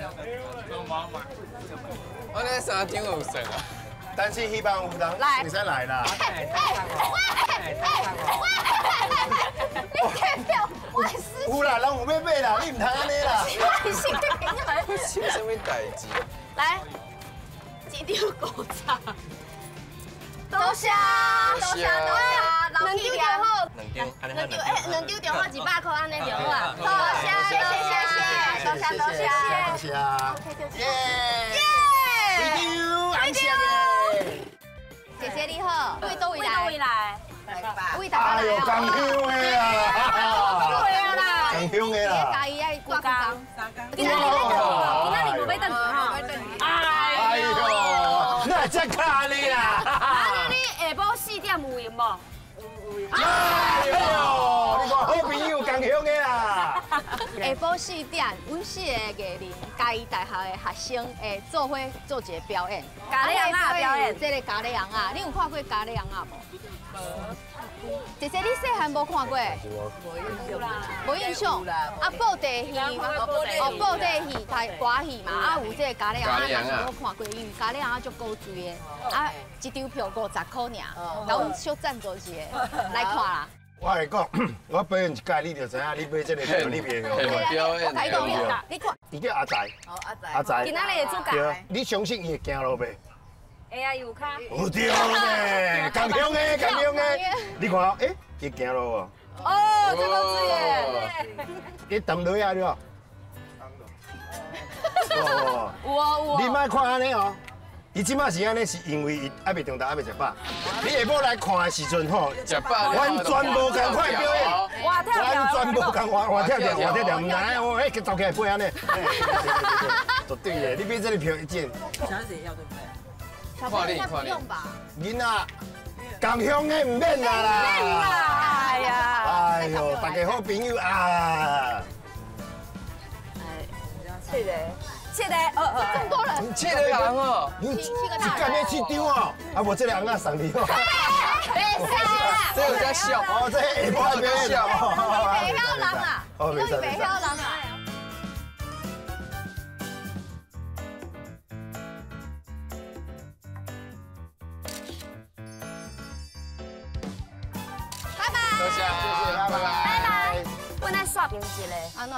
我那3张有算啊。但是希望有人会使来啦。你提票，我是。有啦，人有欲买啦，你毋通按呢啦。我是新朋友。是啥物代志？来，一张50。多谢，多谢，多谢，两张就好，两张，两张，哎，两张就好100块，按呢就好啊。多谢，谢谢，谢谢，多谢，多谢，多谢。耶！耶！会长，姐姐你好，位佗位来？佗位来？位台北来。哎呦，同乡的啊！对啊啦，同乡的啦。嘉义爱挂几工？今仔日今仔日无欲转去吼。哎呦，那这卡你啦！啊，你下晡4点有闲无？哎呦，你看好朋友同乡的啦。下晡4点，阮4个艺人，嘉义大学的学生会做伙做一个表演。咖喱尪仔表演。这个咖喱尪仔，你有看过咖喱尪仔无？姐姐，你细汉无看过？无印象。啊，布袋戏，哦，布袋戏、歌戏嘛，啊，有这个咖喱尪仔，我看过，因为咖喱尪仔足古锥的，啊，一张票50块尔，共阮小赞助一个来看啦。我会讲，我表演一届，你就知影，你买这个票，你袂晓。表演，我甲你讲，你看。伊叫阿财。哦，阿财。阿财。今仔日的主角。你相信伊会行路袂？会啊，有跤。有对咧，同乡的，同乡的。你看，哎，伊行路无？哦，这个水的。你抌落啊，你哦。有哦有哦。你莫看按呢哦。伊这马是按呢，是因为伊还袂中昼，还袂食饱。你下晡来看的时阵吼，完全无仝款表演，完全无仝，活跳跳，活跳跳，毋知哦，哎，走起来飞按呢。绝对的，你买这个票一件。小孩子也要对不对？小朋友应该不用吧？囡仔，仝乡的毋免啦啦。免啦，哎呀。哎呦，大家好朋友啊。哎，7个。7个，哦哦，这么多人，7个人哦，你一届买7张哦，啊无这个尪仔送你哦。袂使啦，这个在笑哦，这下晡表演哦，袂晓人啊，哦，袂使，袂晓人啊。拜拜，多谢，谢谢，拜拜，拜拜。阮爱刷屏一下，按怎？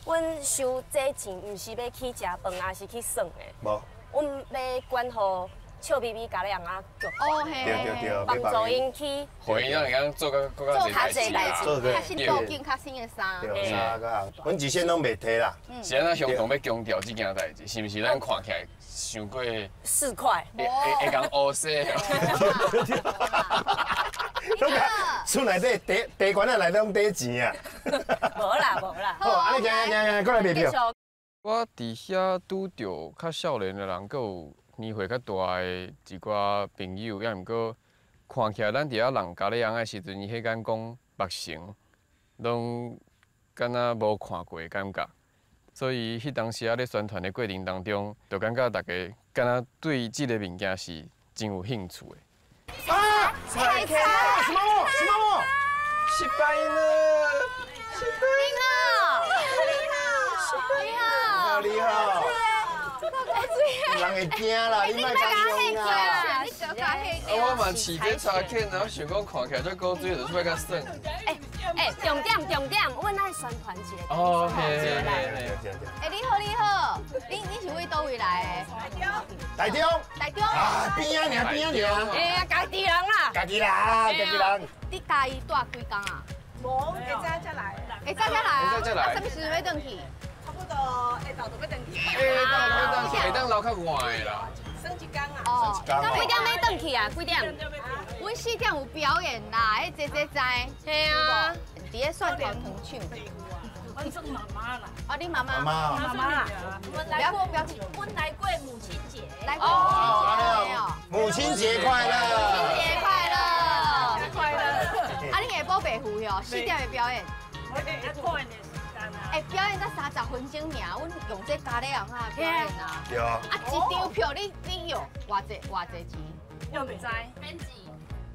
阮收这钱，毋是欲去食饭，也是去耍的。无。阮欲捐予笑眯眯咖喱尪仔剧。哦嘿。对对对。帮助𪜶去。予𪜶让会当做较做较济代志，较新布景，较新的衫。对，衫较。阮事先拢袂提啦。是按怎相同欲强调这件代志，是毋是咱看起来伤过市侩？会共乌色。厝内底地地管仔内底拢底钱啊！无啦无啦。好，按呢行行行，过来卖票。我伫遐拄著较少年的人，阁有年岁较大的一寡朋友，犹毋过看起来咱伫遐人咖喱尪仔时阵，伊彼间讲目神，拢敢若无看过的感觉。所以彼当时仔咧宣传的过程当中，就感觉大家敢若对这个物件是真有兴趣的。啊！菜什么？什么？失败了！失败。你好，你好，你好，你好。人会惊啦，你莫讲用啦。你小可黑。啊，我嘛饲这柴犬，然后想讲看起来足古锥，就出来共耍。哎哎，重点重点，阮爱宣传一下。哦，嘿嘿嘿。哎，你好你好，你是佗佗位来的？台中。台中。啊，边仔尔边仔尔。哎呀，家己人啦。家己人，家己人。你嘉义住几工啊？无，下早才来。下早才来啊？下早才来。啊，啥物时阵欲转去？差不多下昼就欲转去。下昼就欲转去，会当留较晚的啦。算一工啊。哦。几点欲转去啊？几点？阮4点有表演啦，彼姐姐知。嘿啊。伫咧蒜头糖厂。阮算妈妈啦。哦，你妈妈。妈妈啦。不要不要，阮来过母亲节。来过母亲节哦。母亲节快乐。母亲节快乐。快乐。啊，你下晡袂赴哟，4点的表演。哎，表演才30分钟尔，阮用这咖喱尪仔表演啊。对啊。啊，一张票你用偌济偌济钱？我袂知。免钱。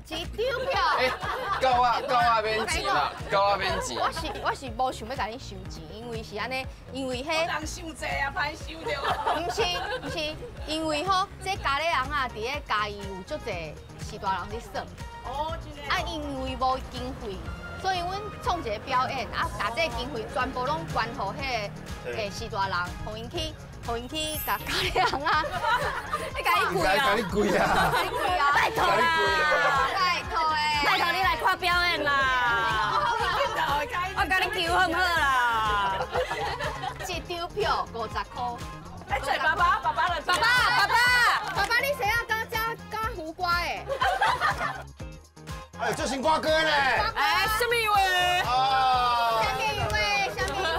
一张票。哎，够啊够啊免钱啦，够啊免钱。我是无想欲共你收钱，因为是按呢，因为彼。人伤济啊，歹收著。毋是毋是，因为吼，这咖喱尪仔伫咧嘉义有足济序大人伫耍。哦，真的。啊，因为无经费。所以阮创一个表演，啊，共这个经费全部拢捐予彼个序大人，予𪜶去予𪜶去共咖喱尪仔，你共伊跪啊！共你跪啊！你跪啊！拜托啦！拜托的！拜托你来看表演啦！我共你求好毋好啦？一张票50箍。哎，找爸爸，爸爸来。爸爸，爸爸，爸爸，你谁啊？敢加敢胡瓜的？哎，这是歌歌呢。哎，什么话？啊。下面一位，下面一位。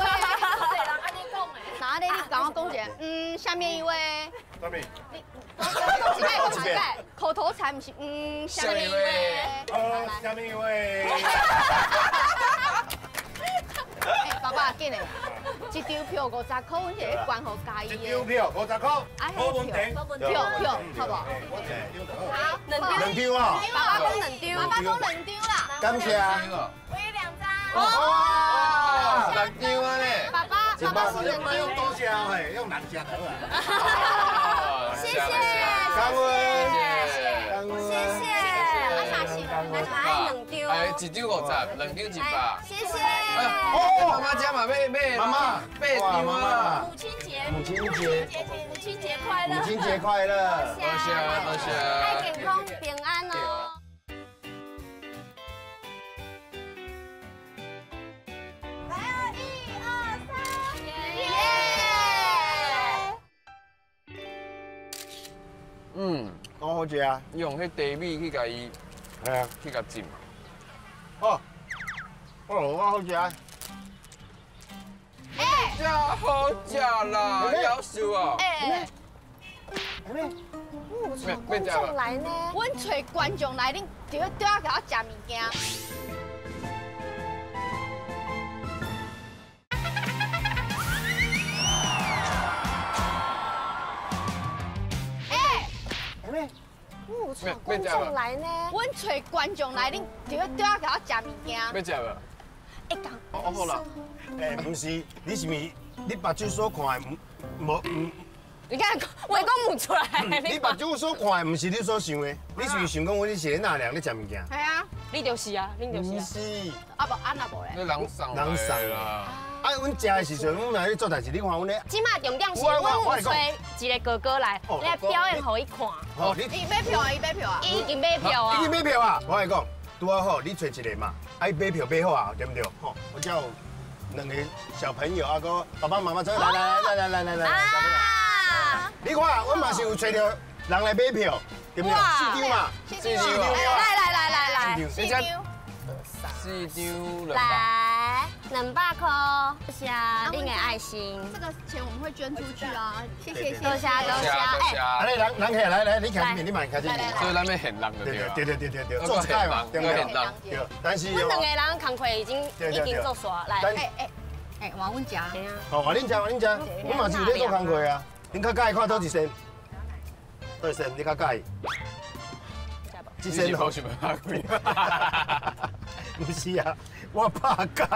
哪里？你共我讲一下。嗯，下面一位。什么？你讲一摆，讲一摆。口头禅毋是嗯，下面一位。哦，下面一位。哎，爸爸，紧嘞，一张票50箍，阮是咧捐予嘉义的。一张票50箍，没问题。票票，好无？好，两张。两张啊！爸爸讲两张，爸爸讲两张啦。感谢。我有两张。哇，两张啊咧。爸爸，爸爸是两张。用多谢嘿，用两张好啊。谢谢。感恩。谢谢。啊，啥是？那爱两张。哎，一张50，两张100。谢谢。哦，妈妈家嘛买买，妈妈买张啊。母亲节，母亲节，母亲节快乐！母亲节快乐！多谢多谢。爱健康平安哦。来哦，1、2、3，耶！嗯，讲好食啊。用彼茶米去共伊，系啊，去共浸。哦，哦，我好食。哎，这好食啦，夭寿哦。哎，我找观众来呢，阮找观众来，恁就要对我共我食物件。哎，我找观众来呢，阮找观众来，恁就要对我共我食物件。欲食无？会讲。哦，好啦。哎，毋是，你是毋是你目睭所看的，毋无毋？你看，话讲唔出来。你目睭所看的，毋是你所想的。你是毋是想讲阮是咧纳凉咧食物件？系啊。你就是啊，你就是啊。毋是。啊无，啊若无咧。你人送。人送啦。啊，阮食的时阵，阮若咧做代志，你看阮咧。这马重点是，阮有找一个哥哥来，来表演予伊看。哦，你。伊买票啊！伊买票啊！伊已经买票啊！已经买票啊！我来讲，拄仔好，你找一个嘛，啊，伊买票买好啊，对毋对？吼，我才有两个小朋友啊，阁爸爸妈妈做，来来来来来来来，小朋友。你看，阮嘛是有揣著人来买票，对毋对？四张嘛，四张，来来来来来，四张，四张200。来200块，多谢恁的爱心。这个钱我们会捐出去啊，谢谢谢谢，多谢多谢。哎，啊，来人人起来，来你徛这边，你嘛徛这边。所以咱欲现人就对。对对对对对，做一摆嘛，对不对？对，但是阮两个人工课已经做煞，来，哎哎哎，换阮食。好，换恁食，换恁食，我嘛是有咧做工课啊。恁较佮意看佗一身？佗一身你较佮意？这身好想欲拍开？毋是啊，我拍角。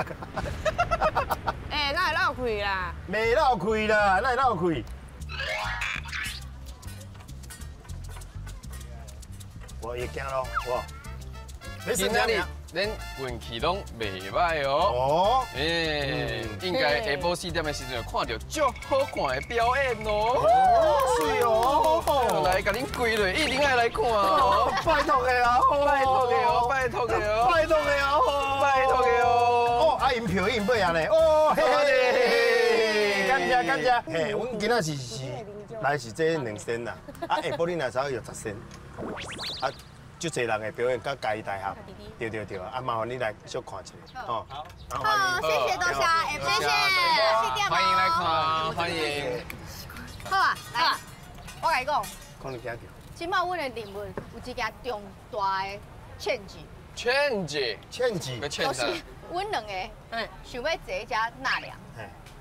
哎，哪会漏开啦？袂漏开啦，哪会漏开？我会惊咯，我。今仔日恁运气拢袂䆀哦。哦。哎，应该下晡4点的时阵看著足好看的表演哦。哦，是哦。来，共恁规落，一定爱来看哦。拜托的啊，拜托的哦，拜托的哦，拜托的哦，拜托的哦。哦，啊，𪜶票已经买啊呢。哦，嘿嘿，感谢感谢。嘿，阮今仔是来是这2仙啦，啊，下晡你若走约10仙，啊。足济人的表演，佮嘉义大学，对对对，啊，麻烦你来小看一下，吼。好，谢谢多谢，谢谢，欢迎来看，欢迎。好啊，来，我共你讲，讲你听著。这马阮的任务有一件重大的欠志。欠志，欠志，就是阮两个，想欲坐遮纳凉，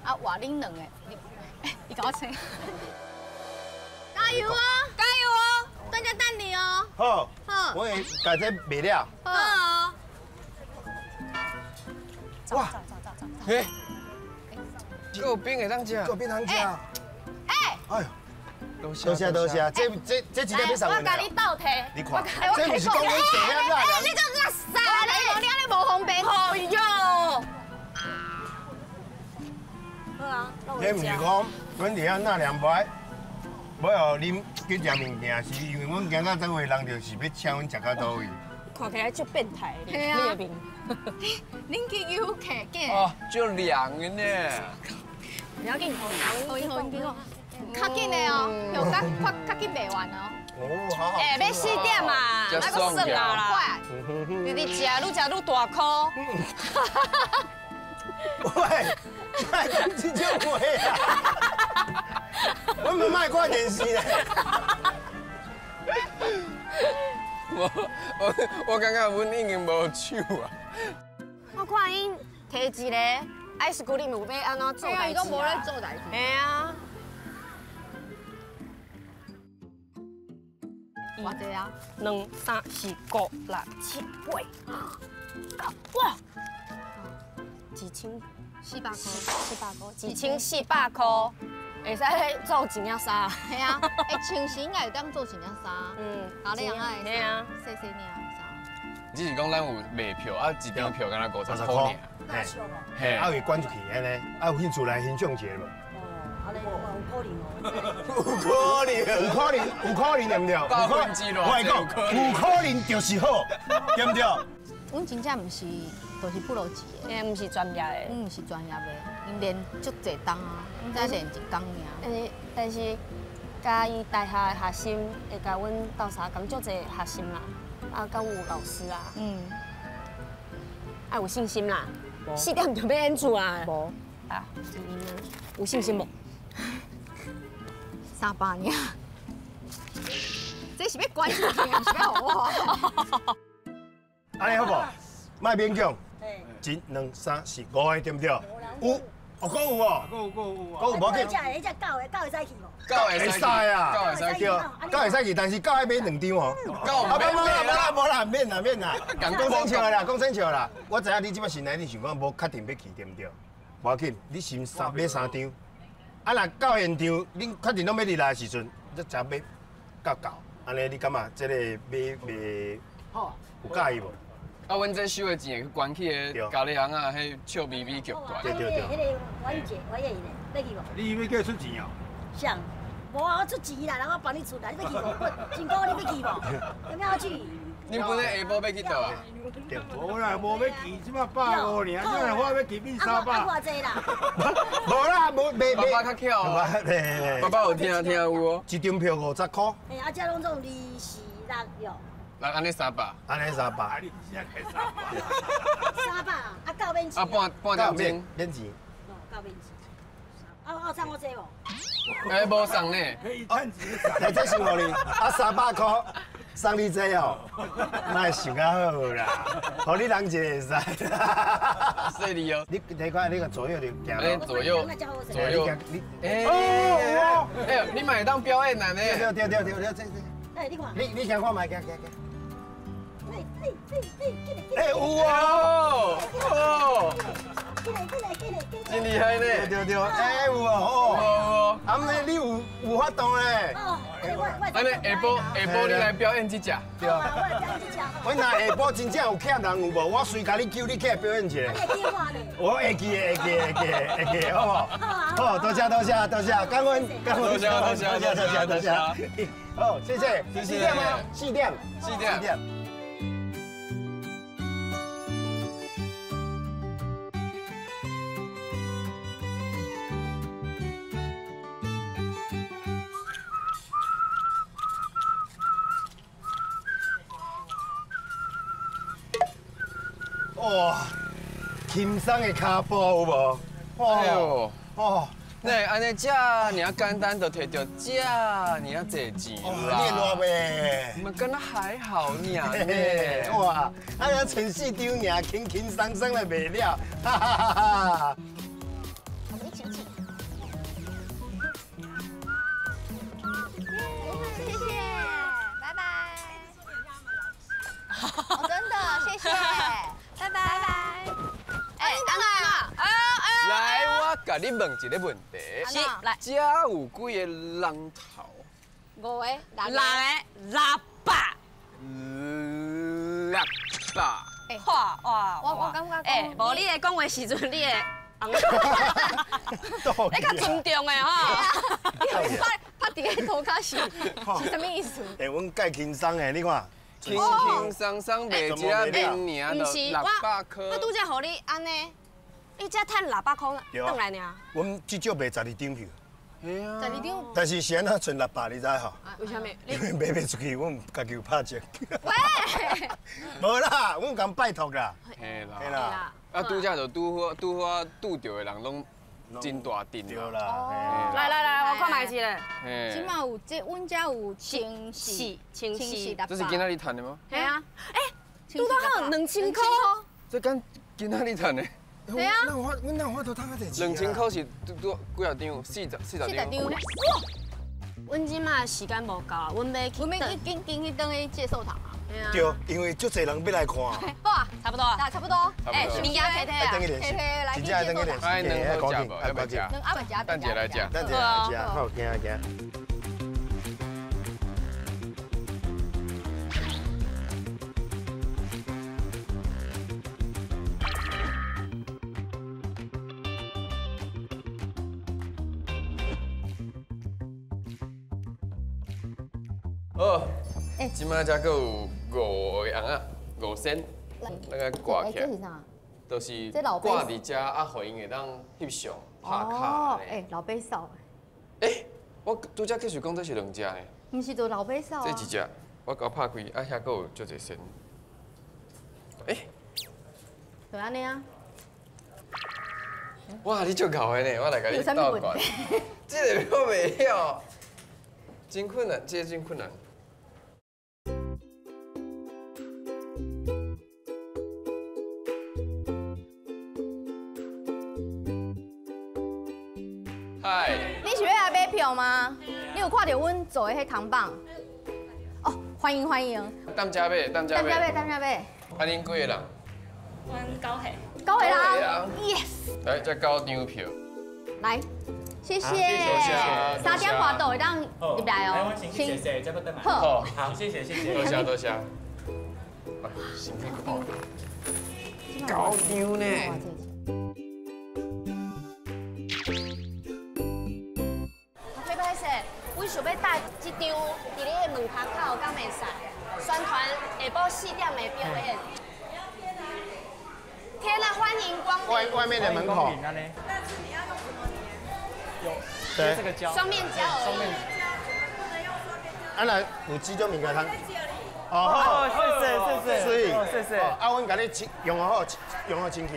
啊，换恁两个，你共我请。加油哦，加油哦！大家等你哦。好，好，我会共这卖了。好。哇，嘿，阁有冰会当食，阁有冰通食。哎，哎呦，多谢多谢，这一个欲送我共你倒提。你看，这毋是讲阮坐遐纳凉。你这垃圾咧！你按呢无方便。哎哟！好啊，你毋是讲，阮伫遐纳凉无爱，无予啉去食物件，是因为阮行到佗位，人就是欲请阮食到佗位。看起来足变态的，嘿啊你的面。恁去游客囝。哦，足凉的呢。不要紧，好因好因较紧的哦，票较较较紧卖完哦。哦，好好。欸，欲四点啊，这莫阁算啊啦。快，直直食，愈食愈大箍。喂，莫讲这种话啊！我们莫看电视咧。我感觉阮已经无手啊。我看𪜶提一个 ice cream 有欲按怎做代志？伊拢无咧做代志。嘿啊。偌济啊？ 2、3、4、5、6、7、8、9，哇！1400块，400块，1400块，会使做一领衫。嘿啊，欸，穿是应该会当做一领衫。咖喱人爱。嘿啊，细细领衫。只是讲咱有卖票啊，一张票敢若50块尔。嘿，啊会捐出去按呢，啊有兴趣来欣赏一下无？有可能哦。有可能，有可能，有可能对毋对？我来讲，有可能就是好，对毋对？阮真正毋是，就是部落籍的，欸，毋是专业的，阮毋是专业的，𪜶练足济冬啊，阮才练一工尔。但是，佮伊大学的学生会共阮斗相共足济学生啦，啊，佮有老师啊，爱有信心啦，4点就欲演出啊。无啊，有信心无？ 300尔，这是欲关出去，毋是欲予我。按呢好无？莫勉强。1、2、3、4、5个对毋对？有，哦，阁有哦。阁有阁有阁有，无要紧。迄只狗的，狗会使去无？狗会使啊，对，狗会使去，但是狗爱买2张哦。狗啊，无啦无啦无啦，免啦免啦，讲生笑啦，讲生笑啦。我知影你这摆心内你想讲无确定欲去对毋对？无要紧，你先买3张。啊，若到现场，恁确定拢欲入来的时阵，你才买到够。按呢，你感觉这个买袂有佮意无？啊，阮这收的钱会去关起的咖喱翁仔，彼笑眯眯剧团。对对对。彼个阮姐，我愿意呢，欲去无？你欲叫出钱哦？啥？无啊，我出钱啦，人我帮你出啦，你欲去无？真哥，你欲去无？有没有去？恁本来下晡欲去佗啊？无啦，无欲去，这马150尔，这马我欲去变300。啊，偌济啦？无啦，无袂爸爸较巧。爸爸有听听有哦。一张票50块。嘿，啊，这拢总2、4、6哟。那按呢300，按呢300。啊，你真正开300。 300啊，啊够免钱。啊，半点钟。免钱。哦，够免钱。啊，有送我这无？哎，无送呢。来，这是予你，啊，300块送你这哦，那会想较好啦，予你人一个会使。谢你哦。你提看，你个左右就行。左右，左右。你，哎，哎，你嘛会当表演啊呢？对对对对对，这这。哎，你看。你行看觅，行行行。哎，有哦，哦，真厉害呢！对对，哎有哦，哦，啊，姆你有法度咧。按呢下晡下晡你来表演这只。对。我若下晡真正有欠人有无？我随共你叫你起来表演一下。我会记的，会记的，会记的，会记的，好无？好，多谢多谢多谢，感恩感恩，多谢多谢多谢多谢多谢。好，谢谢。谢4点吗？4点。 4点。哇，轻松的跤步有无？哎呦，哦，那按呢遮尔简单就提著遮尔济钱啦。你会热袂？嘛敢若还好尔呢。哇，啊，若穿4张尔，轻轻松松就卖了，哈哈哈哈。我们一起去。谢谢，拜拜。真的，谢谢。拜拜。哎，等来啊！来，我共你问一个问题。是，来。这有几个人头？ 5个、6个、600。 600。哇哇！我感觉哎，无你咧讲话时阵，你会你較尊重的吼。你拍拍佇个涂跤是是啥物意思？欸，阮介轻松的，你看。轻轻松松卖一仔面尔，就600箍。我拄才予你按呢，你才趁600箍转来尔。阮至少卖12张票。嘿啊。12张。但是是按怎賰600，你知吼？为啥物？因为卖袂出去，阮家己有拍折。喂。无啦，阮共拜托啦。嘿啦。嘿啦。啊，拄才就拄好拄好拄著的人拢真大阵。对啦。来来来，我看覓一下。这马有这，阮遮有千四，千四600。这是今仔日趁的吗？嘿啊。欸，拄拄好2000箍。这敢今仔日趁的？对啊。那我阮哪有法度趁遐济钱？2000箍是拄拄几啊张？40张。哇！阮这马时间无够，阮欲去。阮欲去紧紧去转去介寿堂啊。对，因为足济人欲来看。好啊，差不多啊，差不多。欸，物件提提啊，提提来，真正爱转去练习，爱赶紧，爱赶紧。两阿伯食，等一下来食，等一下来食，好，行行。好，这马才阁有5个尪仔，5仙，那个挂起来，就是挂伫遮啊，予𪜶会当翕相、拍卡。哦，欸，老爸嫂。欸，我拄才继续讲这是2只呢。毋是，就老爸嫂。这一只，我共拍开，啊，遐阁有足济仙。欸，就按呢啊。哇，你足𠢕的呢，我来共你斗悬。这个我袂晓，真困难，这个真困难。嗨，你是欲来买票吗？你有看到阮做的彼铜板？哦，欢迎欢迎。踮遮买，踮遮买，踮遮买。啊，恁几个人？阮9个。9个人。Yes。来，这9张票。来，谢谢。3点半就会当入来哦。来，我先去坐坐，再阁转来。好，好，谢谢谢谢。多谢多谢。先去看。9张呢。我想欲搭这张伫咧门口口，敢会使？宣传下晡4点的表演。天啊，欢迎光临！外面的门口。但是你要用什么粘？有，对，这个胶。双面胶而已。啊，那有这种物件通？哦，谢谢谢谢，水，谢谢。啊，阮共你清用好，用好清气。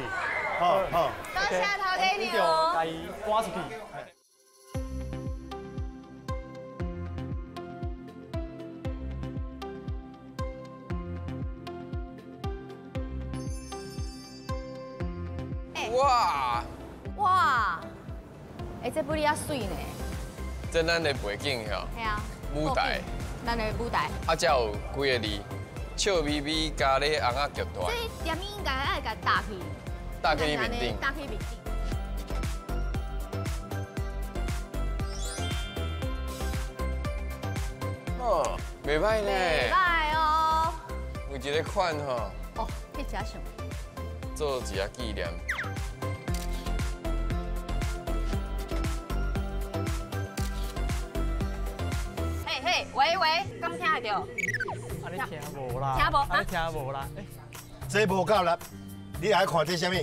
好好。多谢头家娘。共伊赶出去。哇！哇！欸，这玻璃仔媠呢。这咱的背景吼。嘿啊。舞台。咱的舞台。啊，这有几个字？笑眯眯咖喱尪仔剧团。这店应该爱共搭去。搭去面顶。搭去面顶。哦，袂歹呢。袂歹哦。有一个款吼。哦，翕一下相。做一下纪念。嘿嘿，喂喂，敢听会著？啊，你听无啦？听无？啊，你听无啦？这无够力，你爱看这啥物？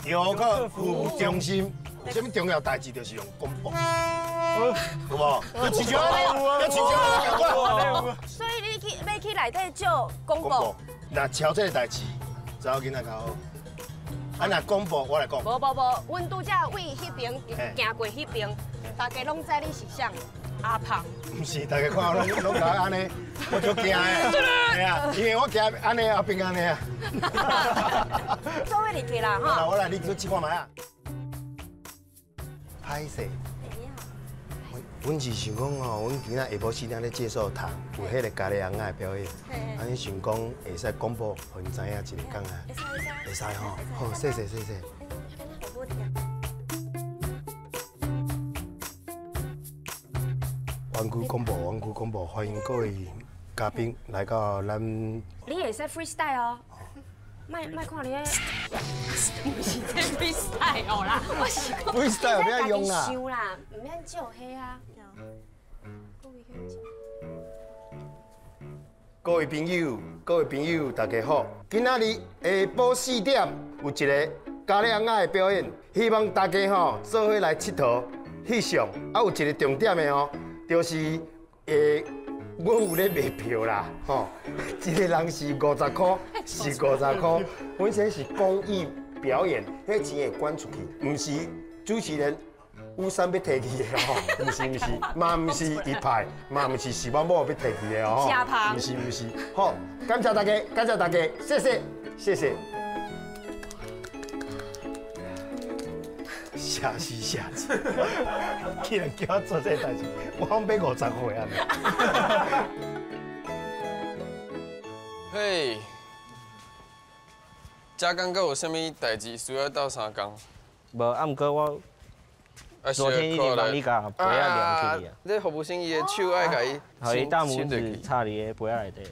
游客服务中心，有啥物重要代志就是用广播，有无？要亲像按呢，要亲像按呢仝款。所以你去欲去内底借广播？若超这个代志，查某囡仔较好。啊，若广播我来讲。无无无，阮拄才位彼边行过彼边，大家拢知你是啥，阿胖。毋是，大家看我拢共按呢，我足惊的。系啊，因为我行按呢后边按呢啊。做伙入去啦，吼。我来，你去试看觅啊。歹势。阮是想讲吼，阮今仔下晡4点咧介寿堂有彼个咖喱尪仔的表演，啊，你想讲会使广播，予𪜶知影一下讲啊？会使吼，好，谢谢谢谢。湾区广播，湾区广播，欢迎各位嘉宾来到咱。你会使 freestyle 哦。莫莫看你咧，毋是这 freestyle 啦，我是讲 freestyle 不要用啦想啦，毋免借彼啊。各位朋友，各位朋友，大家好！今仔日下晡4点有一个咖喱翁仔的表演，希望大家吼做伙来𨑨迌、翕相。啊，有一个重点的哦，就是阮有咧卖票啦，吼，一个人是50箍，是50箍。阮这是公益表演，彼钱会捐出去，毋是主持人乌山欲提去的吼，毋是毋是，嘛毋是伊派，嘛毋是是我某欲提去的吼，毋是毋是，好，感谢大家，感谢大家，谢谢谢谢。写死写字，竟然叫我做这代志，我讲欲50岁啊！嘿，这工阁有啥物代志需要斗相共？无，啊，毋过我昨天已经帮你共杯仔量起啊。你服务生伊的手爱共伊，予伊大拇指插伫个杯仔内底。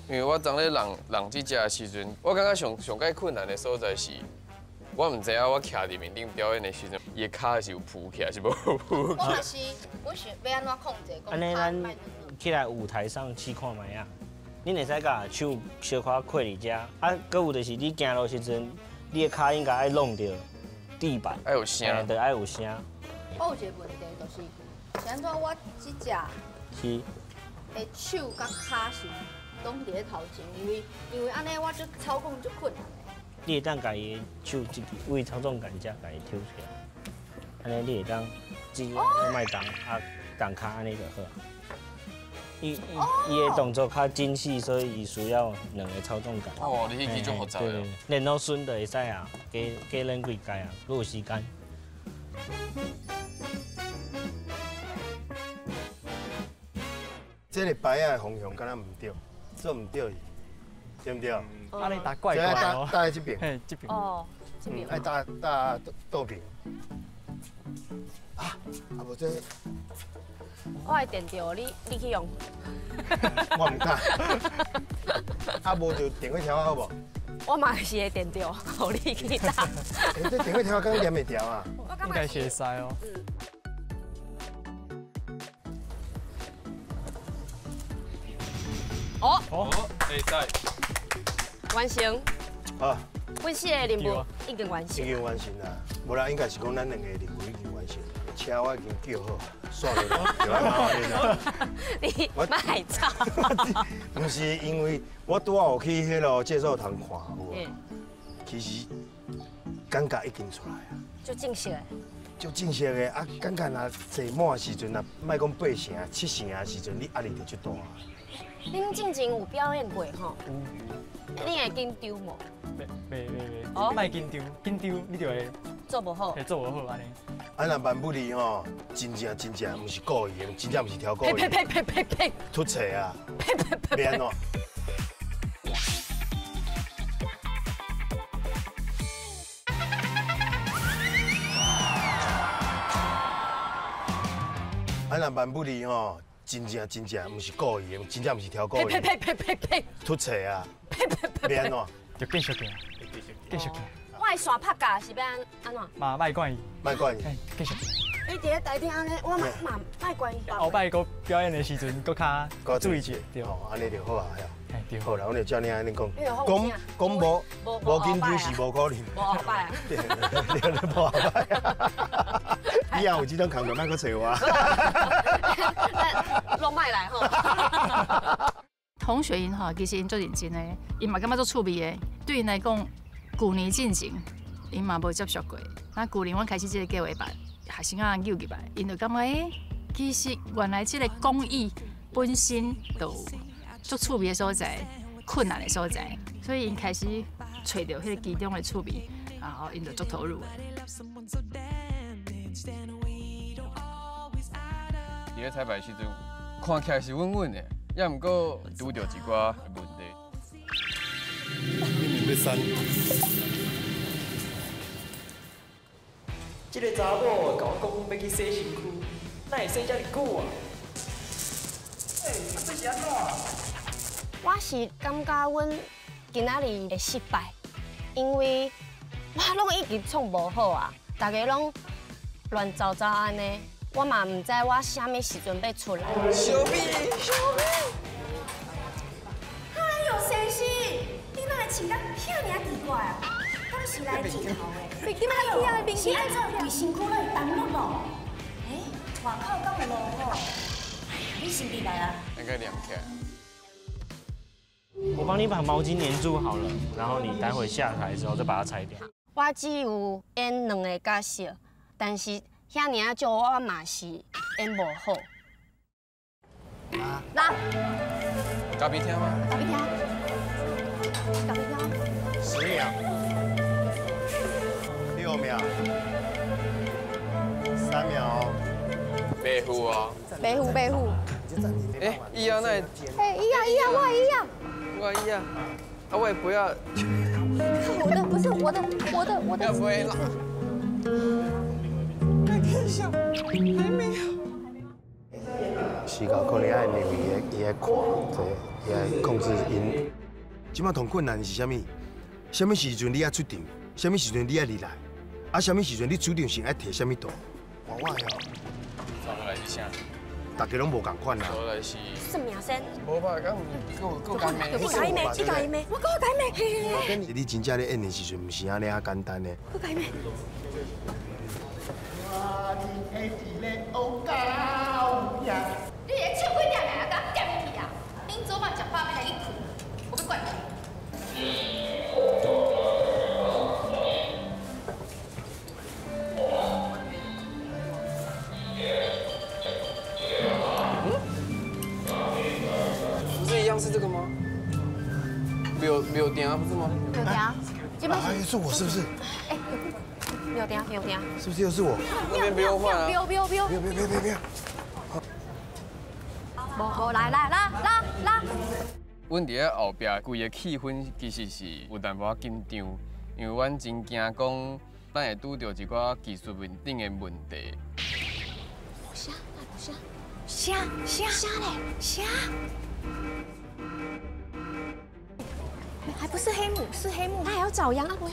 因为我昨咧弄弄这只的时阵，我感觉上上盖困难的所在是。我毋知影，我徛伫面顶表演的时阵，伊的跤是有浮起来，是无浮起来。我嘛是，我想欲按怎控制？按呢，咱起来舞台上试看觅啊。恁会使共手小可扣伫遮，啊，阁有就是你行路时阵，你的跤应该爱弄著地板，爱有声，对，爱有声。我有一个问题，就是，是按怎我这只的手佮跤是拢伫咧头前，因为按呢我就操控足困难。你会当共伊的手这支位操纵杆遮共伊抽起来，按呢你会当这莫动啊，动跤按呢就好。伊伊的动作较精细，所以伊需要两个操纵杆。哦，你彼支足复杂的。然后顺就会使啊，加加练几届啊，阁有时间。这个牌仔的方向敢若毋对，做毋对去，对毋对？啊，你打怪怪哦。打这边。嘿，这边。哦，这边。爱打打倒边。啊，啊无这。我的电著，你去用。我毋敢。啊，无就电火条好无？我嘛是会电著，予你去打。欸，这电火条敢黏会牢啊？应该是会使哦。哦。哦，会使。完成。好。阮四个任务已经完成。已经完成啦，无啦，应该是讲咱两个任务已经完成。车我已经叫好，煞落来就爱麻烦你啦。你莫走。毋是因为我拄仔有去彼个介绍堂看有无？其实感觉已经出来啊。足正式的。足正式的啊，感觉若坐满的时阵，若莫讲8成、7成的时阵，你压力就足大。恁进前有表演过吼？有。你会紧张无？袂袂袂，莫紧张，紧张你就会做无好。会做无好按呢。啊，若万不离吼，真正真正毋是故意的，真正毋是挑故意。呸呸呸呸呸！出错啊！呸呸呸！欲按怎？啊，若万不离吼，真正真正毋是故意的，真正毋是挑故意。呸呸呸呸呸！出错啊！呸呸呸！欲按怎？就继续行，继续行。我的线拍架是欲按怎？嘛莫管伊，莫管伊，继续。你伫咧台顶按呢，我嘛嘛莫管伊。后摆阁表演的时阵，阁较注意者，对。哦，按呢就好啊，对。好啦，阮就照你按呢讲，讲讲无无紧张是无可能。无后摆啊。对对，无后摆。你也有这种工作，莫阁揣我。拢莫来吼。同学𪜶吼，其实𪜶足认真的，𪜶嘛感觉足趣味的。对𪜶来讲，旧年进前，𪜶嘛无接触过。那旧年阮开始这个计划办，学生仔扭入来，𪜶就感觉欸，其实原来这个工艺本身就有足趣味的所在，困难的所在，所以𪜶开始揣著彼个其中的趣味，然后𪜶就足投入的。伫咧彩排时阵，看起来是稳稳的，也毋过拄著一寡问题。你欲删？这个查某共我讲欲去洗身躯，哪会洗遮尔久啊？欸，这是按怎？我是感觉阮今仔日会失败，因為我攏一直創無好啊，大家攏亂糟糟按呢，我嘛毋知我啥物時陣欲出來。小美，小美。哎呦，先生，你哪會穿甲遐爾奇怪啊？敢是來剃頭的？你莫去啊！是按怎規身軀攏會澹落咯？欸，外口敢有落雨？哎呀，你先入來啊！應該黏起來。我幫你把毛巾粘住好了，然後你待會下台之後再把它拆掉。我只有演兩個角色，但是遐爾仔少，我嘛是演無好。來，咖啡廳嗎？咖啡廳，咖啡廳。10秒，6秒，3秒。白虎哦。白虎，白虎。哎，伊啊，那？哎，伊啊，伊啊，我伊啊。我伊啊，啊，我不要。我的不是我的，我的我的。要不会啦。看一下，還沒有。時間可能愛讓伊愛看，這伊愛控制音。這擺同困難是啥物？啥物時陣你愛出場？啥物時陣你愛入來？啊，啥物時陣你出場時愛提啥物圖？我我哦。轉來是啥？大家攏無仝款啦。轉來是。什麼聲？無吧，敢有夠夠罵。你改罵，你改罵，我閣改罵。你真正咧演的時陣，毋是按呢仔簡單的。閣改罵。你咧唱幾點啊？甲點去啊？恁昨晚食飽欲來去睏，我欲管你。不是一樣是這個嗎？廟埕不是嗎？廟埕，這擺是。是我是不是？哎，廟埕廟埕。是不是又是我？那邊不用換啊！廟廟廟。別別別別別！無無來來拉拉拉。阮佇咧後壁規个氣氛其實是有淡薄仔緊張，因為阮真驚講，咱會拄著一寡技術面頂的問題。無聲，無聲，聲聲聲咧，聲。還不是黑幕，是黑幕。他還要找楊阿伯。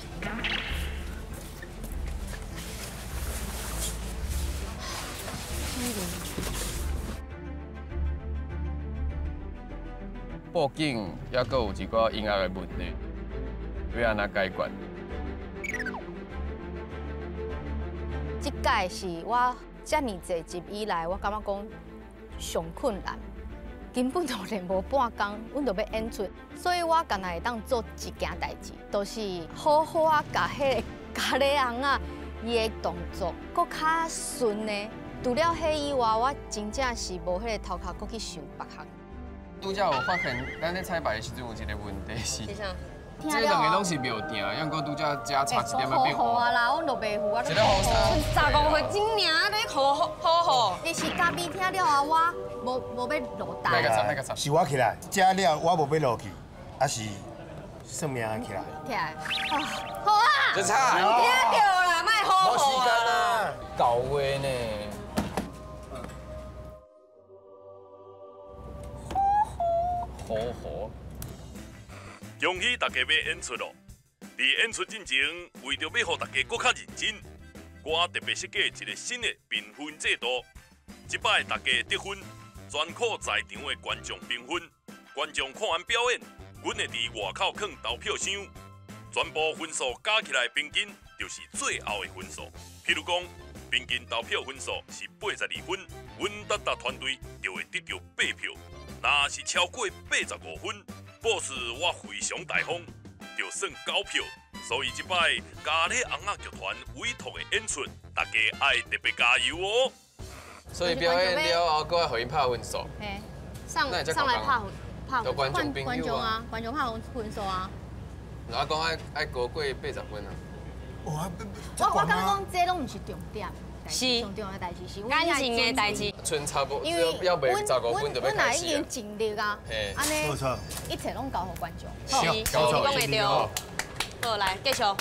布景抑閣有一寡音樂的問題，欲按怎解決？這屆是我遮爾濟集以來，我感覺講上困難，根本就練無半工，阮就欲演出，所以我干焦會當做一件代誌，就是好好啊，共彼个咖喱尪仔伊的動作閣較順的。除了彼以外，我真正是無彼個頭殼閣去想別項。拄才有發現，咱咧彩排的時陣有一個問題是，這兩個攏是廟埕，猶過拄才遮差一點仔變。好啊啦，阮就袂赴啊。一个雨十五歲真爾咧，好好好。伊是咖啡廳了後，我無欲落台。是我起來，食了我無欲落去，還是算命起來。起來。好啊。這差。聽著啦，莫好無時間啊，搞話呢。好好。恭喜大家欲演出咯！佇演出進前，為著欲予大家閣較認真，我特別設計一個新的評分制度。這擺大家得分，全靠在場的觀眾評分。觀眾看完表演，阮會佇外口囥投票箱，全部分數加起來平均就是最後的分數。譬如講，平均投票分數是82分，阮達達團隊就會得著8票。若是超過85分，表示我非常大方，就算9票。所以這擺咖喱尪仔劇團委託的演出，大家愛特別加油哦。所以表演了後，閣愛予𪜶拍分數。嘿，上來拍分，就觀眾觀眾啊，觀眾拍分數啊。然後講愛高過80分啊。我感覺講這攏毋是重點。是上重要的代誌是感情的代誌，剩差不因為要袂15分就欲開已始經盡力啊，按呢一切攏交予觀眾。是，你講的對。好，來繼續。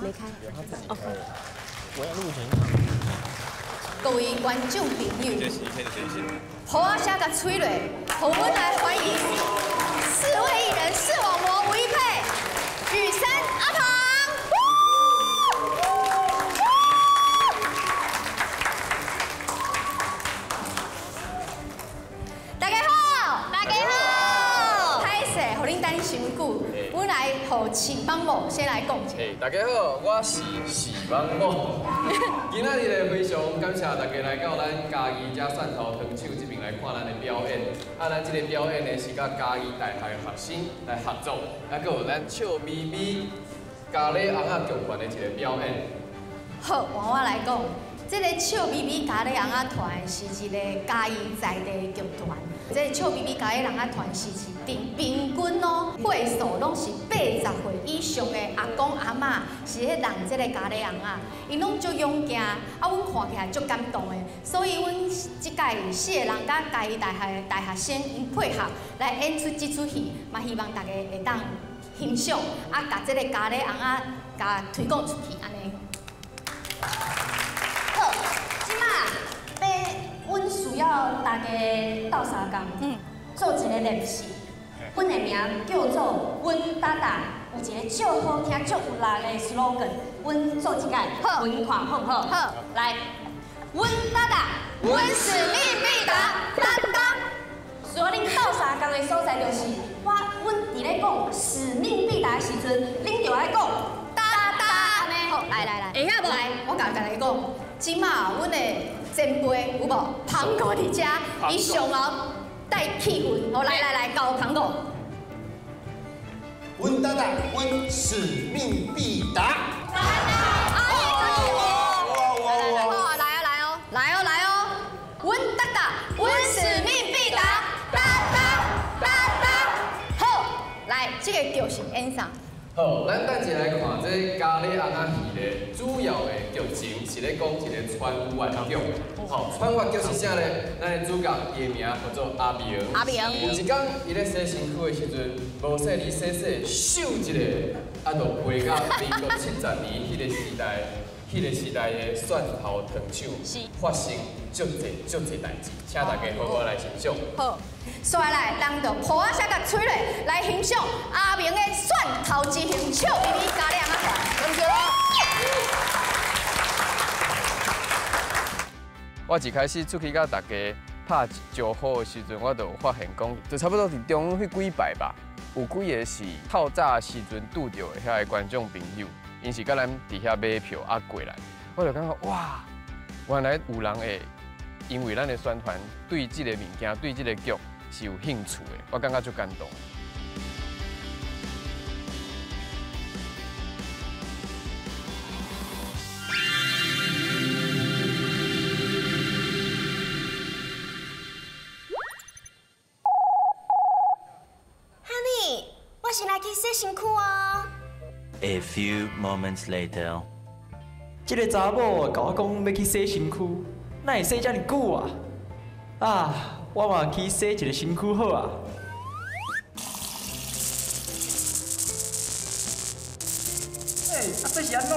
没开。哦。我要录成。各位观众朋友，好啊，声共吹落，予阮来欢迎四位艺人：视网膜吴一佩、雨珊、阿庞。大家好，大家好。歹势，予恁等伤久，阮来予视网膜先来讲一下。大家好，我是视网膜。今仔日咧非常感谢大家来到咱嘉义遮蒜头糖厂这边来看咱的表演。啊，咱这个表演呢是佮嘉义大学的学生来合作，啊，阁有咱笑眯眯咖喱尪仔剧团的一个表演。好，换我来讲，这个笑眯眯咖喱尪仔团是一个嘉义在地剧团。这个笑眯眯咖喱尪仔团是一阵平均哦，岁数拢是80岁以上的阿公阿嬷，是咧弄这个咖喱尪仔，𪜶拢足勇健，啊，阮看起来足感动的。所以阮这届四个人佮嘉义大学的大学生𪜶配合来演出这出戏，嘛希望大家会当欣赏，啊，共这个咖喱尪仔共推广出去，按呢。好，这马欲阮需要大家斗相共，做一个练习。阮的名叫做阮达达，有一个足好听、足有力的 slogan，阮做一摆，阮看好毋好？好，来，阮达达，阮使命必达，担当。需要恁斗相共的所在就是，阮伫咧讲使命必达的时阵，恁就爱讲哒哒。好，来来来，会晓无？来，我共大家讲，这马阮的前辈有无？庞哥伫遮，伊上后带气氛。好，来来来，交庞哥。阮达达，阮使命必达。来来来哦，来哦来哦，阮达达，阮使命必达，哒哒哒哒。好，来，这个就是演啥？好，咱等下来看这咖喱尪仔戏咧，主要的剧情是咧讲一个穿越剧。好，穿越剧是啥咧？咱的主角伊的名叫做阿明。阿明。有一天，伊咧洗身躯的时阵，无细腻洗洗，咻一下，啊，就飞到民国70年彼个时代，彼个时代的蒜头糖厂发生足济足济代志，请大家好好来欣赏。好。煞来，咱就噗仔声共吹落来欣赏阿明的蒜头之行，笑眯眯咖喱尪仔团。感谢啦！我一开始出去佮大家拍招呼的时阵，我就有发现讲，就差不多伫中迄几摆吧，有几个是透早的时阵拄著的遐个观众朋友，𪜶是佮咱伫遐买票啊过来，我就感觉哇，原来有人会因为咱的宣传对这个物件，对这个剧是有兴趣的，我感觉足感动。哈尼，我先来去洗身躯哦。 A few moments later，这个查某共我讲欲去洗身躯，哪会洗遮尔久啊？啊，我嘛去洗一个身躯好啊。欸，啊这是按怎？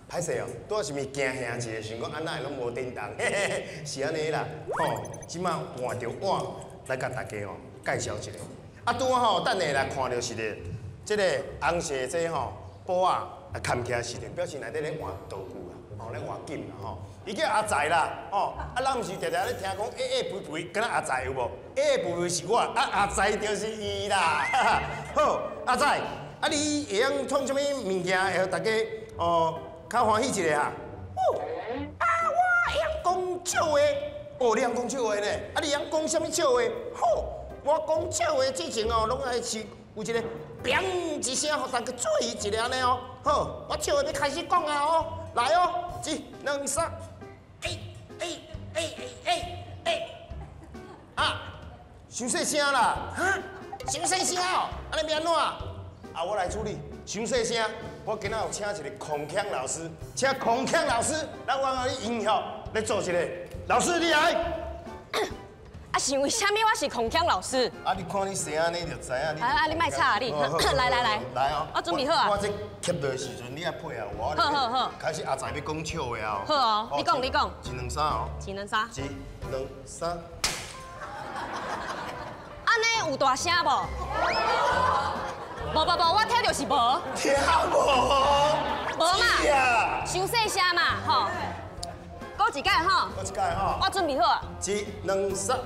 歹势哦，拄仔是毋是惊吓一下，想讲按怎会拢无叮当，嘿嘿嘿，是按呢啦，吼，这马换著我来共大家吼介绍一下。啊，拄仔吼，等下来看著是咧，这个红色这吼布仔啊盖起来时阵，表示内底咧换道具啦，吼咧换景啦吼。伊叫阿财啦，吼，啊，咱毋是常常咧听讲矮矮肥肥，敢若阿财有无？矮矮肥肥是我，啊阿财就是伊啦。好，阿财，啊你会晓创啥物物件，会予大家哦较欢喜一下啊？哦，啊我会晓讲笑话，哦你晓讲笑话呢？啊你晓讲啥物笑话？好，我讲笑话之前哦，拢爱是有一个砰一声，予大家注意一下按呢哦。好，我笑话欲开始讲啊哦，来哦，一、两、三，哎哎哎哎哎哎，啊，伤细声啦，哈？伤细声哦，按呢欲按怎？啊，我来处理。伤细声，我今仔有请一个孔锵老师，请孔锵老师来我你音效来做一个。老师，你来。啊，是为啥物我是孔锵老师？啊，你看你生按呢就知影。啊啊，你莫吵啊你！来来来，来哦，我准备好啊。我这吸落的时阵，你爱配合我。好好好。开始阿财欲讲笑话哦。好哦，你讲你讲。一两三哦。一两三。一两三。按呢有大声无？无无无，我听著是无。听无？无嘛？伤细声嘛，吼。阁一摆吼。阁一摆吼。我准备好啊。一两三。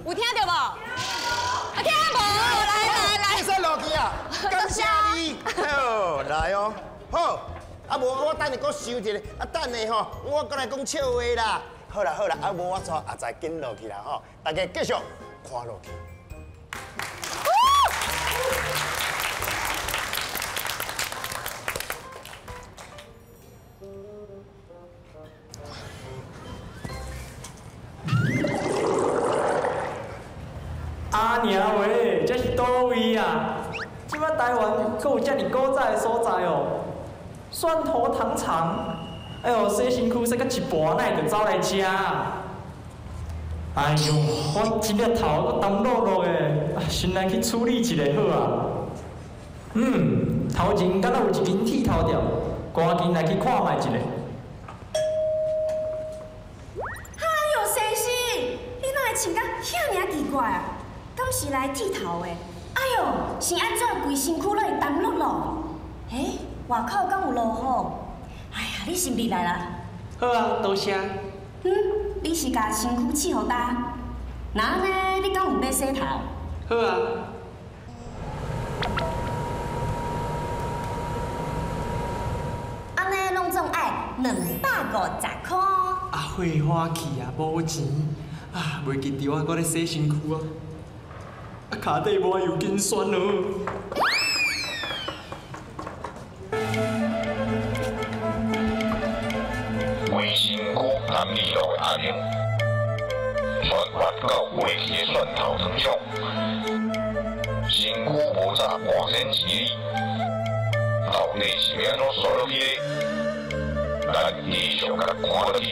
有听到无？啊，听无？来来来，会使落去啊！感谢你。好，来哦，好。啊无，我等下阁收一下。啊，等下吼，我阁来讲笑话啦。好啦好啦，啊无我带阿财紧落去啦吼。大家继续看落去。阿娘喂，这是佗位啊？这摆台湾阁有遮尔古早的所在哦，蒜头糖厂。哎哟，洗身躯洗到一半，哪会就走来这啊？哎哟，我这粒头阁澹漉漉的，啊，先来去处理一下好啊。嗯，头前敢若有一间剃头店，赶紧来去看觅一下。哎哟，先生，你哪会穿甲遐尔奇怪啊？敢是来剃头的？哎哟，是按怎规身躯拢会澹漉漉？欸，外口敢有落雨？哎呀，你是毋是来啦？好啊，多谢。嗯，你是共身躯试予焦？那按呢，你敢有欲洗头？好啊。按呢，拢总爱250箍。啊，花花去啊，无钱啊，袂记得我阁咧洗身躯啊。啊，跤底抹油紧酸哦。规身躯南美路的阿明，穿越到过去的蒜头糖厂，身躯无早半千钱里，到底是欲按怎煞落去的？咱继续共看落去。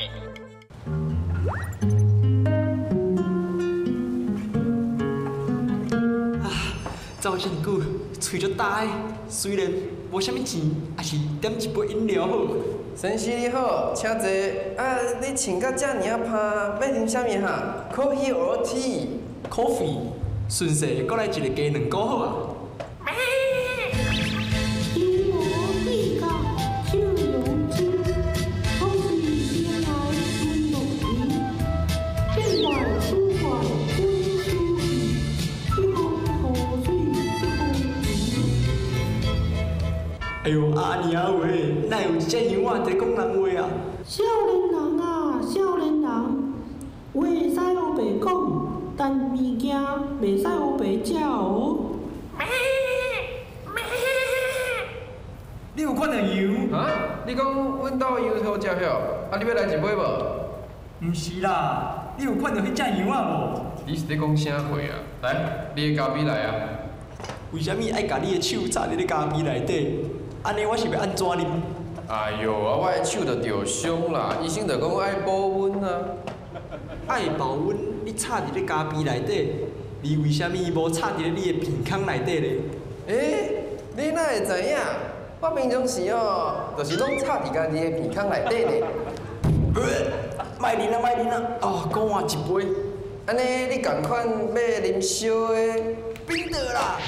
走遮尔久，喙足焦的，虽然无啥物钱，也是点一杯饮料好。先生你好，请坐。啊，你穿甲遮尔仔芳，欲啉啥物哈？Coffee or tea？ Coffee，顺势阁来一个鸡卵糕好啊。哎哟，阿娘喂，哪有一只羊仔伫讲人话啊？少年人啊，少年人，话会使乌白讲，但物件袂使乌白食哦。你有看著羊？啊？你讲阮兜羊好食许？啊，你欲来一尾无？毋是啦，你有看著彼只羊仔无？你是咧讲啥话啊？来，你的咖啡来啊！为啥物爱共你的手插伫咧咖啡内底？按呢我是欲按怎啉？哎哟，啊，我的手就著伤啦，医生就讲爱保温啊。爱保温，你插伫咧咖啡内底，你为啥物无插伫咧你的鼻孔内底咧？欸，你哪会知影？我平常时哦，就是拢插伫家己的鼻孔内底咧。莫啉啊，莫啉啊！哦，阁换一杯。按呢，你仝款欲啉烧的？冰的啦。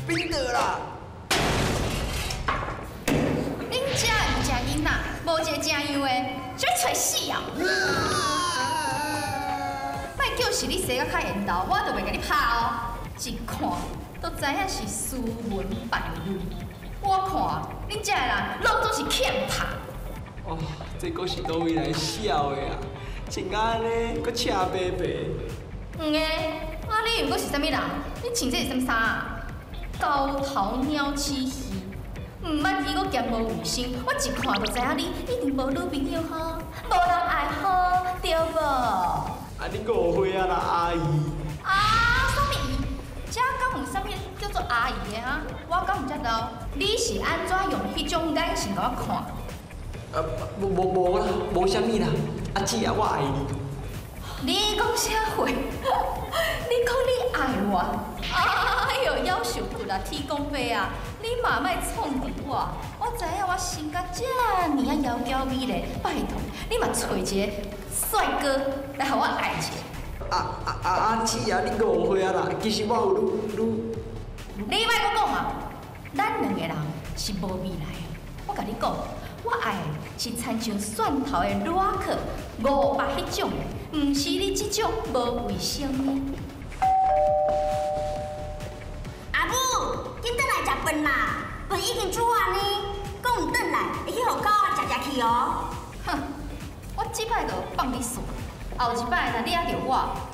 冰的啦！恁遮的毋是囡仔，无一个正样的，想欲揣死啊！莫叫是你生甲较缘投，我就袂共你拍哦。一看就知影是斯文败类。我看恁遮的人拢总是欠拍。哦，这阁是佗位来痟的啊？穿甲按呢，阁赤白白。黄的，啊你你又阁是啥物人？你穿这是啥物衫啊？高头鸟鼠鱼，毋捌去阁嫌无卫生，我一看就知影你一定无女朋友吼，无人爱吼，对无？啊，你误会啊啦，阿姨。啊，啥物姨？这敢有啥物叫做阿姨的哈？我敢毋才老？你是按怎用彼种眼神共我看？啊，无无无啦，无啥物啦。阿姊啊，我爱你。你讲啥话？你讲你爱我？哎哟，夭寿骨啊，天公伯啊，你嘛莫创治我！我知影我身甲遮尔啊窈窕美丽，拜托你嘛揣一个帅哥来予我爱一下。啊啊啊阿姊啊，你误会啊啦，其实我有女女。你莫阁讲啊！咱两个人是无未来的。我共你讲，我爱的是亲像蒜头的软壳500彼种的，毋是你这种无卫生的。阿母，紧转来食饭啦，饭已经煮完呢。阁毋转来，会去予狗仔食食去哦。哼，我这摆就放你煞，后一摆若掠著我，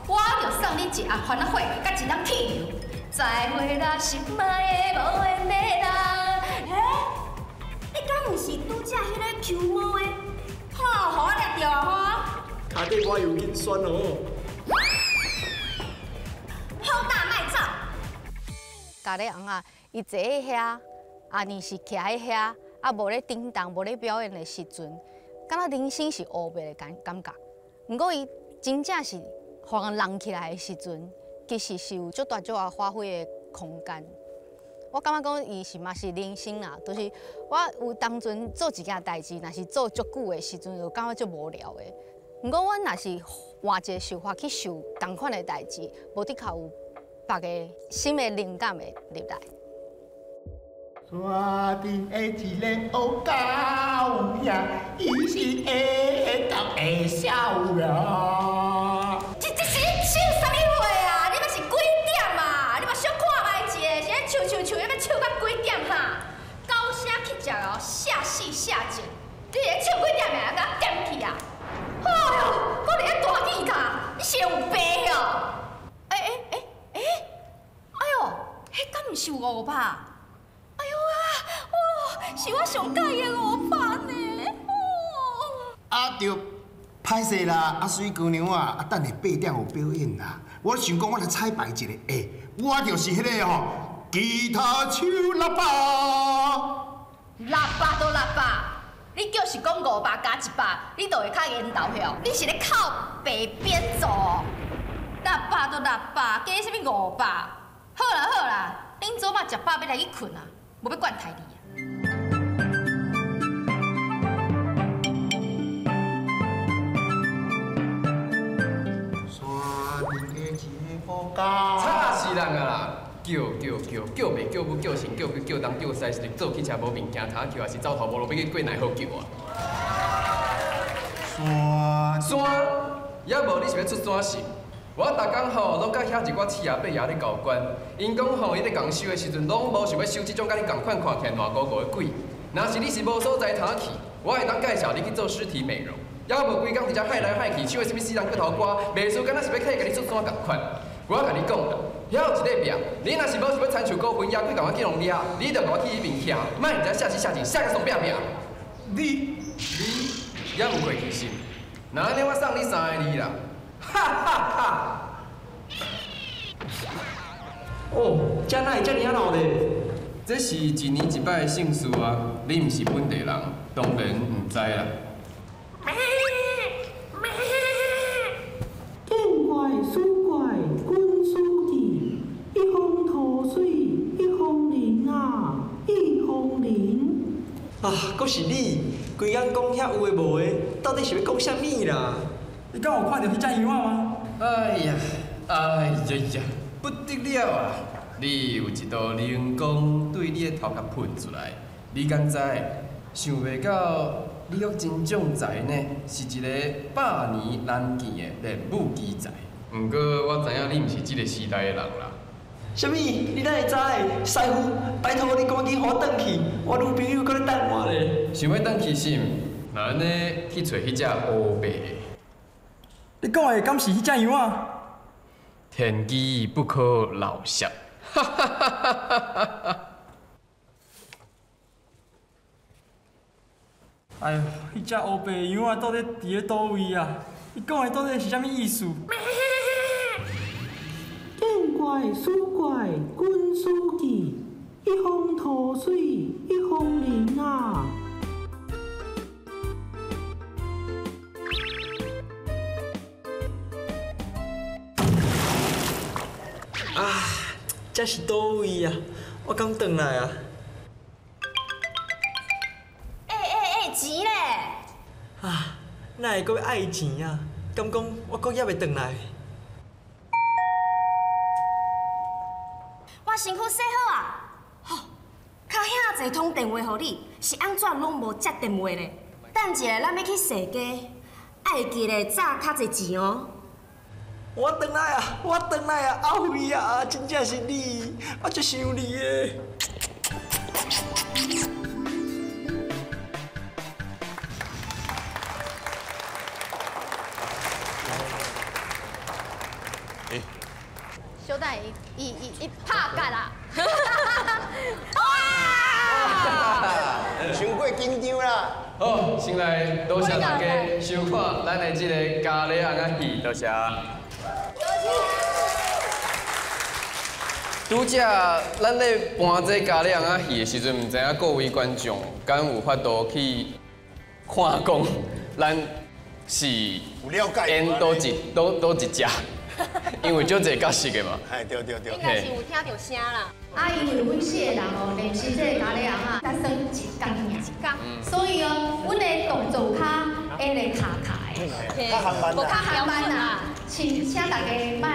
我就送你一盒番仔火，佮一桶汽油。再会啦，心爱的无缘的人。欸，你敢毋是拄才彼个球魔的？吼，予我掠著啊吼！跤底我有紧酸哦。好大莫走。咖喱尪仔，伊坐伫遐，啊，尔是徛伫遐，啊，无咧叮当，无咧表演的时阵，敢若人生是乌白的感觉。毋过伊真正是予人弄起来的时阵，其实是有足大足大发挥的空间。我感觉讲伊是嘛是人生啦，就是我有当阵做一件代志，若是做足久的时阵，就感觉足无聊的。毋过阮若是换一个手法去想仝款的代志，无的确有别个新的灵感会入来。山顶的一个乌狗仔，伊是会当会笑啊。这是咧唱啥物话啊？你欲是几点啊？你嘛小看觅一下，是咧唱唱唱，欲唱到几点哈？九声乞食哦，下死下贱！你咧唱几点的啊？共我点去啊！哎哟，阁伫遐大吉他，你是有病哦！哎哎哎哎，哎哟，彼敢毋是有500？哎呦啊！哦，是我上佮意的500呢！哦。啊对，歹势啦，啊水姑娘啊，啊等下8点有表演啦。我想讲，我来彩排一下，欸，我就是彼个吼，吉他手喇叭。喇叭都喇叭，你就是讲500加100，你就会较缘投晓。你是咧靠北边走哦？喇叭都喇叭，加啥物500？好啦好啦，恁祖妈食饱欲来去睏啊，无欲管刣你啊。吵死人啊啦！叫叫叫叫袂叫母叫神叫鬼叫东叫西，是做汽车无物件通叫，还是走投无路欲去过奈何桥啊？山山，也无你是欲出山是？我逐工吼拢佮遐一寡七爷八爷咧交关，𪜶讲吼伊咧共收的时阵，拢无想欲收这种佮你仝款看起来烂糊糊的鬼。若是你是无所在通去，我会当介绍你去做尸体美容。也无规工伫遮害来害去，唱的啥物死人骨头歌，袂输敢若是欲替家己出山仝款。我共你讲啦，遐有一个壁，你若是无想欲参像孤魂野鬼共我去弄掠，你就共我去彼边徛，莫伫遮下死下贱，下个丧拼拼。你也有过气心，那按呢我送你3个字啦，哈哈哈！哦，这哪会遮尔啊闹咧？这是一年一摆的盛事啊，你毋是本地人，当然毋知啦。见怪思怪，君思记，一方土水一方人啊，一方人。啊，阁是你，规工讲遐有的无的，到底是欲讲啥物啦？你敢有看著彼只羊仔吗？哎呀，哎呀呀，不得了啊！你有一道灵光对你的头壳喷出来，你敢知？想袂到你阁真将才呢，是一个百年难见的练武奇才。毋过我知影你毋是这个时代的人啦。啥物？你哪会知？师傅，拜托你赶紧予我转去，我女朋友阁咧等我咧。想欲转去是毋？那按呢去揣彼只乌白的。你讲的敢是彼只羊仔？天机不可漏泄。哎呦，彼只乌白羊仔到底伫咧佗位啊？伊讲的到底是啥物意思？见怪思怪，君思记，一方土水一方人啊！啊，这是佗位啊？我敢转来啊？欸，钱咧？啊，哪会阁欲爱钱啊？敢讲我阁犹袂转来？我身躯洗好啊，吼，敲遐济通电话予你，是按怎拢无接电话咧？等一下，咱欲去踅街，爱记得早较济钱哦。我转来啊！我转来啊！阿辉啊，真正是你，我足想你的。小等伊伊伊拍架啦！伤过紧张啦！好，先来多谢大家收看咱的这个咖喱尪仔戏，多谢。拄才咱咧搬这咖喱尪仔戏的时阵，毋知影各位观众敢有法度去看讲，咱是演佗一佗佗一只，因为足济角色的嘛。哎，对对对。应该是有听著声啦。啊，因为阮四个人哦，练习这个咖喱尪仔，才算一工尔，一工。所以哦，阮的动作有较会咧卡卡的，无较含慢啦。请请大家莫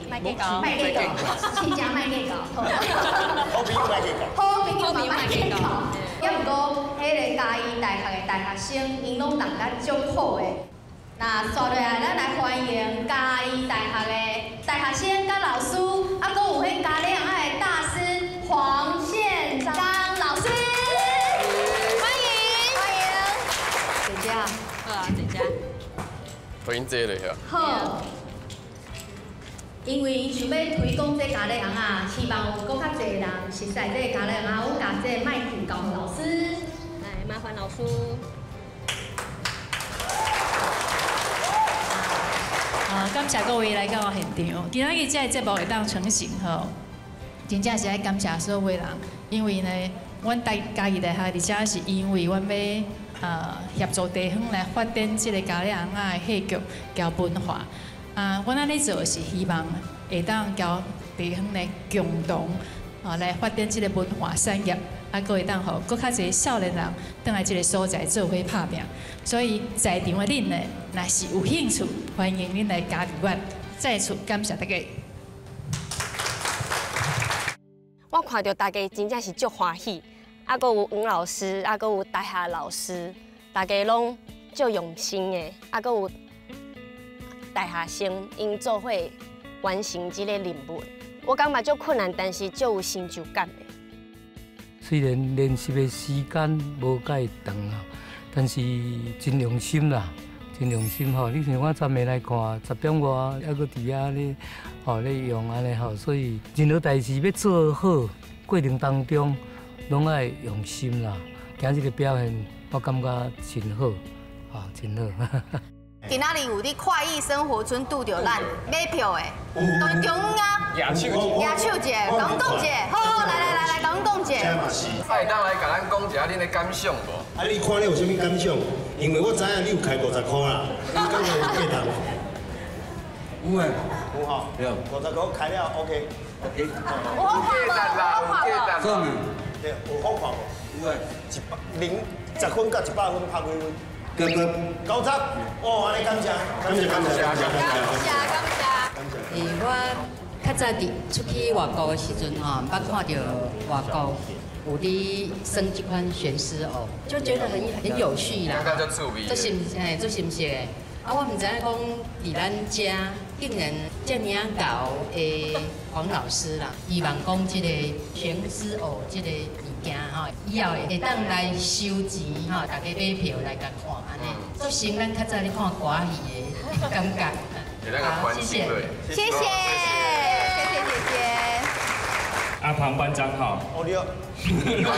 莫计较，莫计较，真正莫计较。好朋友莫计较，好朋友嘛莫计较。也毋过，彼个嘉义大学的大学生，𪜶拢人甲足好的。那接落来，咱来欢迎嘉义大学的大学生佮老师，啊，阁有彼咖喱尪仔的大师黄宪章老师，欢迎欢迎。姐姐，好啊，姐姐。欢迎坐落去。好。因为𪜶想欲推广这咖喱尪仔，希望有阁较济人熟似这个咖喱尪仔，阮共这个麦克交予老师。来，麻烦老师。感谢各位来到我现场。今仔日这个节目会当成型吼，真正是爱感谢所有的人，因为呢，阮大嘉义大学伫遮是因为阮欲协助地方来发展这个咖喱尪仔的戏剧佮文化。啊，阮按呢做是希望会当佮地方来共同来发展这个文化产业，啊，阁会当予阁较济少年人转来这个所在做伙拍拚。所以在场的恁呢，若是有兴趣，欢迎恁来加入阮。再次感谢大家。我看著大家真正是足欢喜，啊，阁有黄老师，啊，阁有大学老师，大家拢足用心的，啊，阁有大学生𪜶做伙完成这个任务。我感觉足困难，但是足有成就感的。虽然练习的时间无介长啊，但是真用心啦，真用心吼。你像我昨暝来看，10点外犹阁伫遐咧，吼咧用按呢吼，所以任何代志欲做好，过程当中拢爱用心啦。今日的表现，我感觉真好，啊，真好。今仔日有伫快意生活村拄著咱买票的，当中啊，举手举手一下，共阮讲一下，好好，来来来来，共阮讲一下。会当来共咱讲一下恁的感想无？啊，你看你有啥物感想？因为我知影你有开50箍啦，你感觉有价值无？有诶，有吼。对。50箍开了，OK。 OK。有好看无？有好看无？对，有好看无？有诶。100分到100分，拍几分？感觉90，哦，按呢感谢，感谢感谢感谢感谢感谢。我较早伫出去外国的时阵吼，捌看著外国有伫耍这款悬丝偶，就觉得很有趣啦，足新嘿，足新鲜的。啊，我毋知影讲伫咱遮竟然遮尔啊𠢕的黄老师啦，希望讲这个悬丝偶这个物件吼，以后会当来收钱吼，大家买票来共看按呢，足像咱较早咧看歌戏的感觉。会咱共关心落。谢谢，谢谢姐姐。阿庞班长好。哦你好。你好。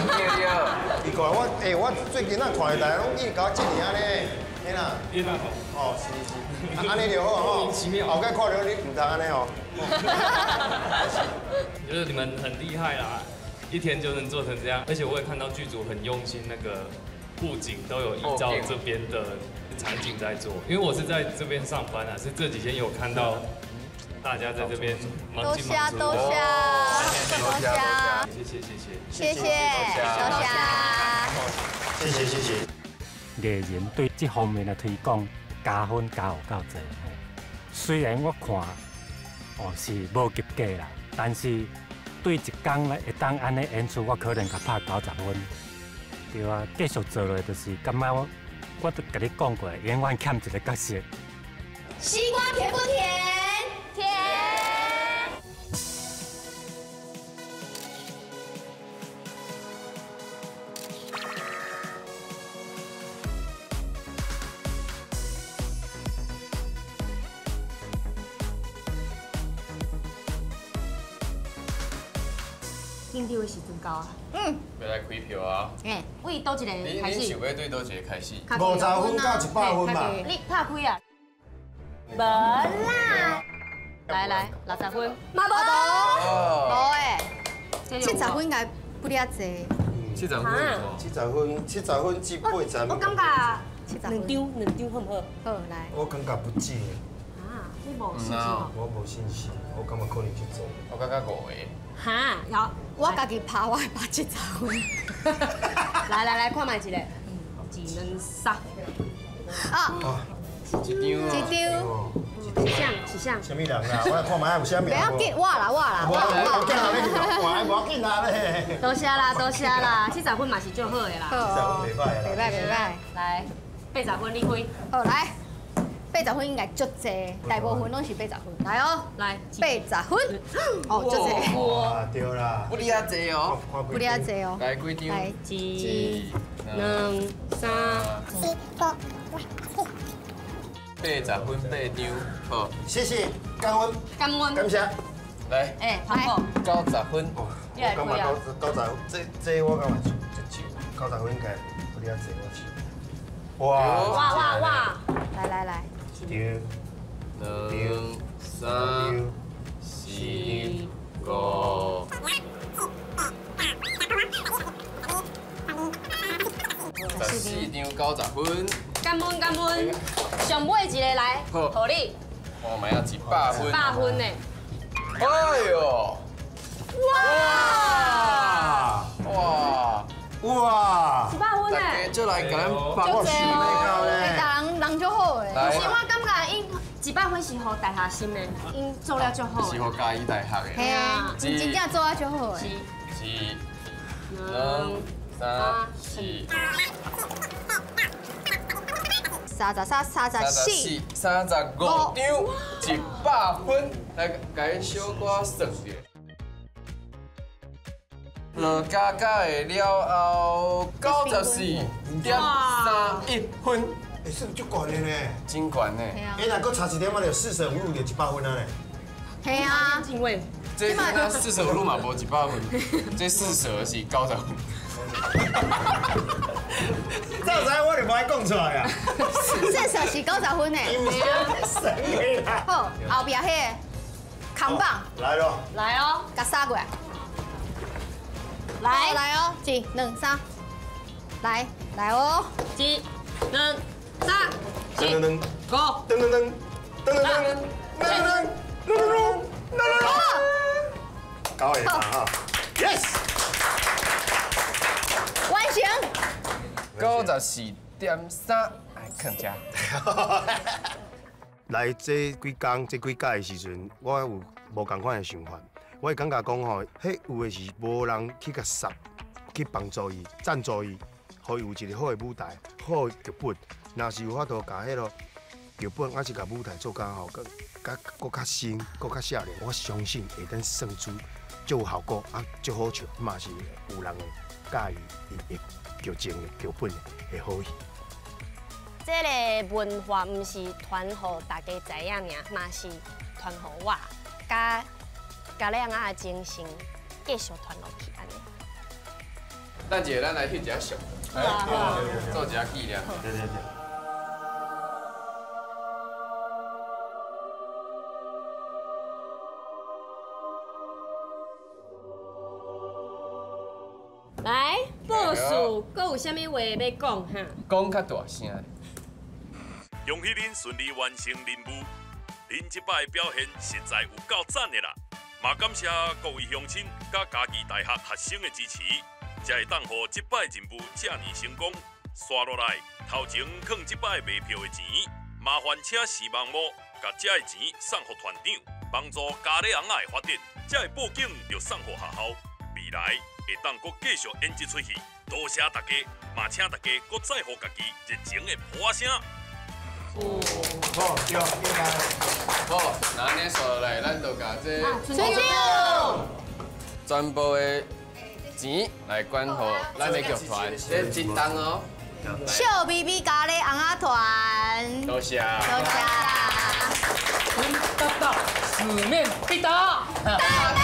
奇怪，我欸我最近仔看的大家拢一直共我这尔按呢，嘿啦。哦，是是，按呢就好吼。后盖看著你毋通按呢吼。觉得你们很厉害啦，一天就能做成这样，而且我也看到剧组很用心，那个布景都有依照这边的场景在做。因为我是在这边上班啊，是这几天有看到大家在这边忙进忙出。多谢多谢，谢谢谢谢谢谢多谢，谢谢谢谢。艺人对这方面的推广加分加有够济。虽然我看哦是无及格啦，但是对一工来会当按呢演出，我可能共拍90分。对啊，继续做落就是感觉我，我都共你讲过，永远欠一个角色。西瓜甜不甜？甜。紧张的时阵到啊！嗯，欲来开票啊！哎，为佗一个开始？你想欲对佗一个开始？50分到100分嘛。你拍开啊？无啦！来来，60分。嘛无。无诶，70分应该不了济。70分。70分，70分至80。我感觉两张，两张好毋好？好，来。我感觉不止。啊，你无信心哦？我无信心，我感觉可能就济。我感觉5个。哈，好，我家己拍，我会拍70分。来来来，看觅一个，一、两、三。啊，一张，一张。是啥？是啥？啥物人啦？我来看觅有啥名。不要紧，我啦我啦。我我无要紧啦咧。多谢啦，多谢啦，70分嘛是足好的啦。70分袂歹啦。袂歹袂歹。来，80分你开。好来。80分应该足济，大部分拢是80分。来哦，来80分，哦，足济。哇，对啦。不哩遐济哦，不哩遐济哦。来几张？来，一、两、三、四、五、六、 80分8张，好。谢谢，感恩。感恩。感谢。来。哎，潘哥。90分。我感觉90，这我感觉足少，90分应该不哩遐济，我想。哇哇哇哇！来来来。一、两、三、四、五、14张90分。感恩感恩，上尾一个来，好你。我买啊100分。100分呢？哎呦！哇！哇！哇！ 100分呢？大家就来共咱帮足济哦，大人人足好的。不是，我感觉𪜶100分是予大学生的，𪜶做了足好。是予嘉义大学的。嘿啊，真正做啊足好的。一、两、三、四、 33、34、 35张，100分，来，共小可算著。落加加的了后，94.31分。欸，算足悬的呢。真悬呢。欸，若阁差一点仔就四舍五入就100分啊咧。嘿啊。这那四舍五入嘛无100分，这四舍是90分。早知我就无爱讲出来啊。四舍是90分呢。神的啦。好，后壁彼个扛棒。来咯。来哦。共杀过来。来来哦，一、两、三，来来哦，一、两、三、四、噔噔五、噔噔噔噔噔噔噔噔噔噔噔，搞会哈，yes，完成。94.3，来囥遮。来这几工、这几届的时阵，我有无仝款的想法。我会感觉讲吼，彼有的是无人去共捒，去帮助伊、赞助伊，予伊有一个好的舞台、好的剧本。若是有法度共彼个剧本，抑是共舞台做较吼，阁较阁较新、阁较少年，我相信会当算出足有效果啊，足好笑，嘛是有人会佮意伊的剧情的剧本的好戏。这个文化毋是传予大家知影尔，嘛是传予我，佮咖喱尪仔的精神继续传落去按呢。等一下，咱来翕一下相，做一下纪念。对对对。来，博士，阁有啥物话欲讲哈？讲较大声。恭喜恁顺利完成任务，恁这摆表现实在有够赞的啦！嘛感谢各位乡亲佮嘉义大学学生的支持，才会当予这摆任务遮尔成功。煞落来，头前囥这摆卖票的钱，麻烦请视网膜共这的钱送予团长，帮助咖喱尪仔的发展。这的布景就送予学校，未来会当阁继续演这出戏。多谢大家，嘛请大家阁再予家己热情的噗仔声。好，对，应该好。那按呢煞落来，咱就共这全部的钱来捐予咱的剧团，这真重哦。笑眯眯咖喱尪仔团，多谢。多谢啦。阮达到使命必达。达到。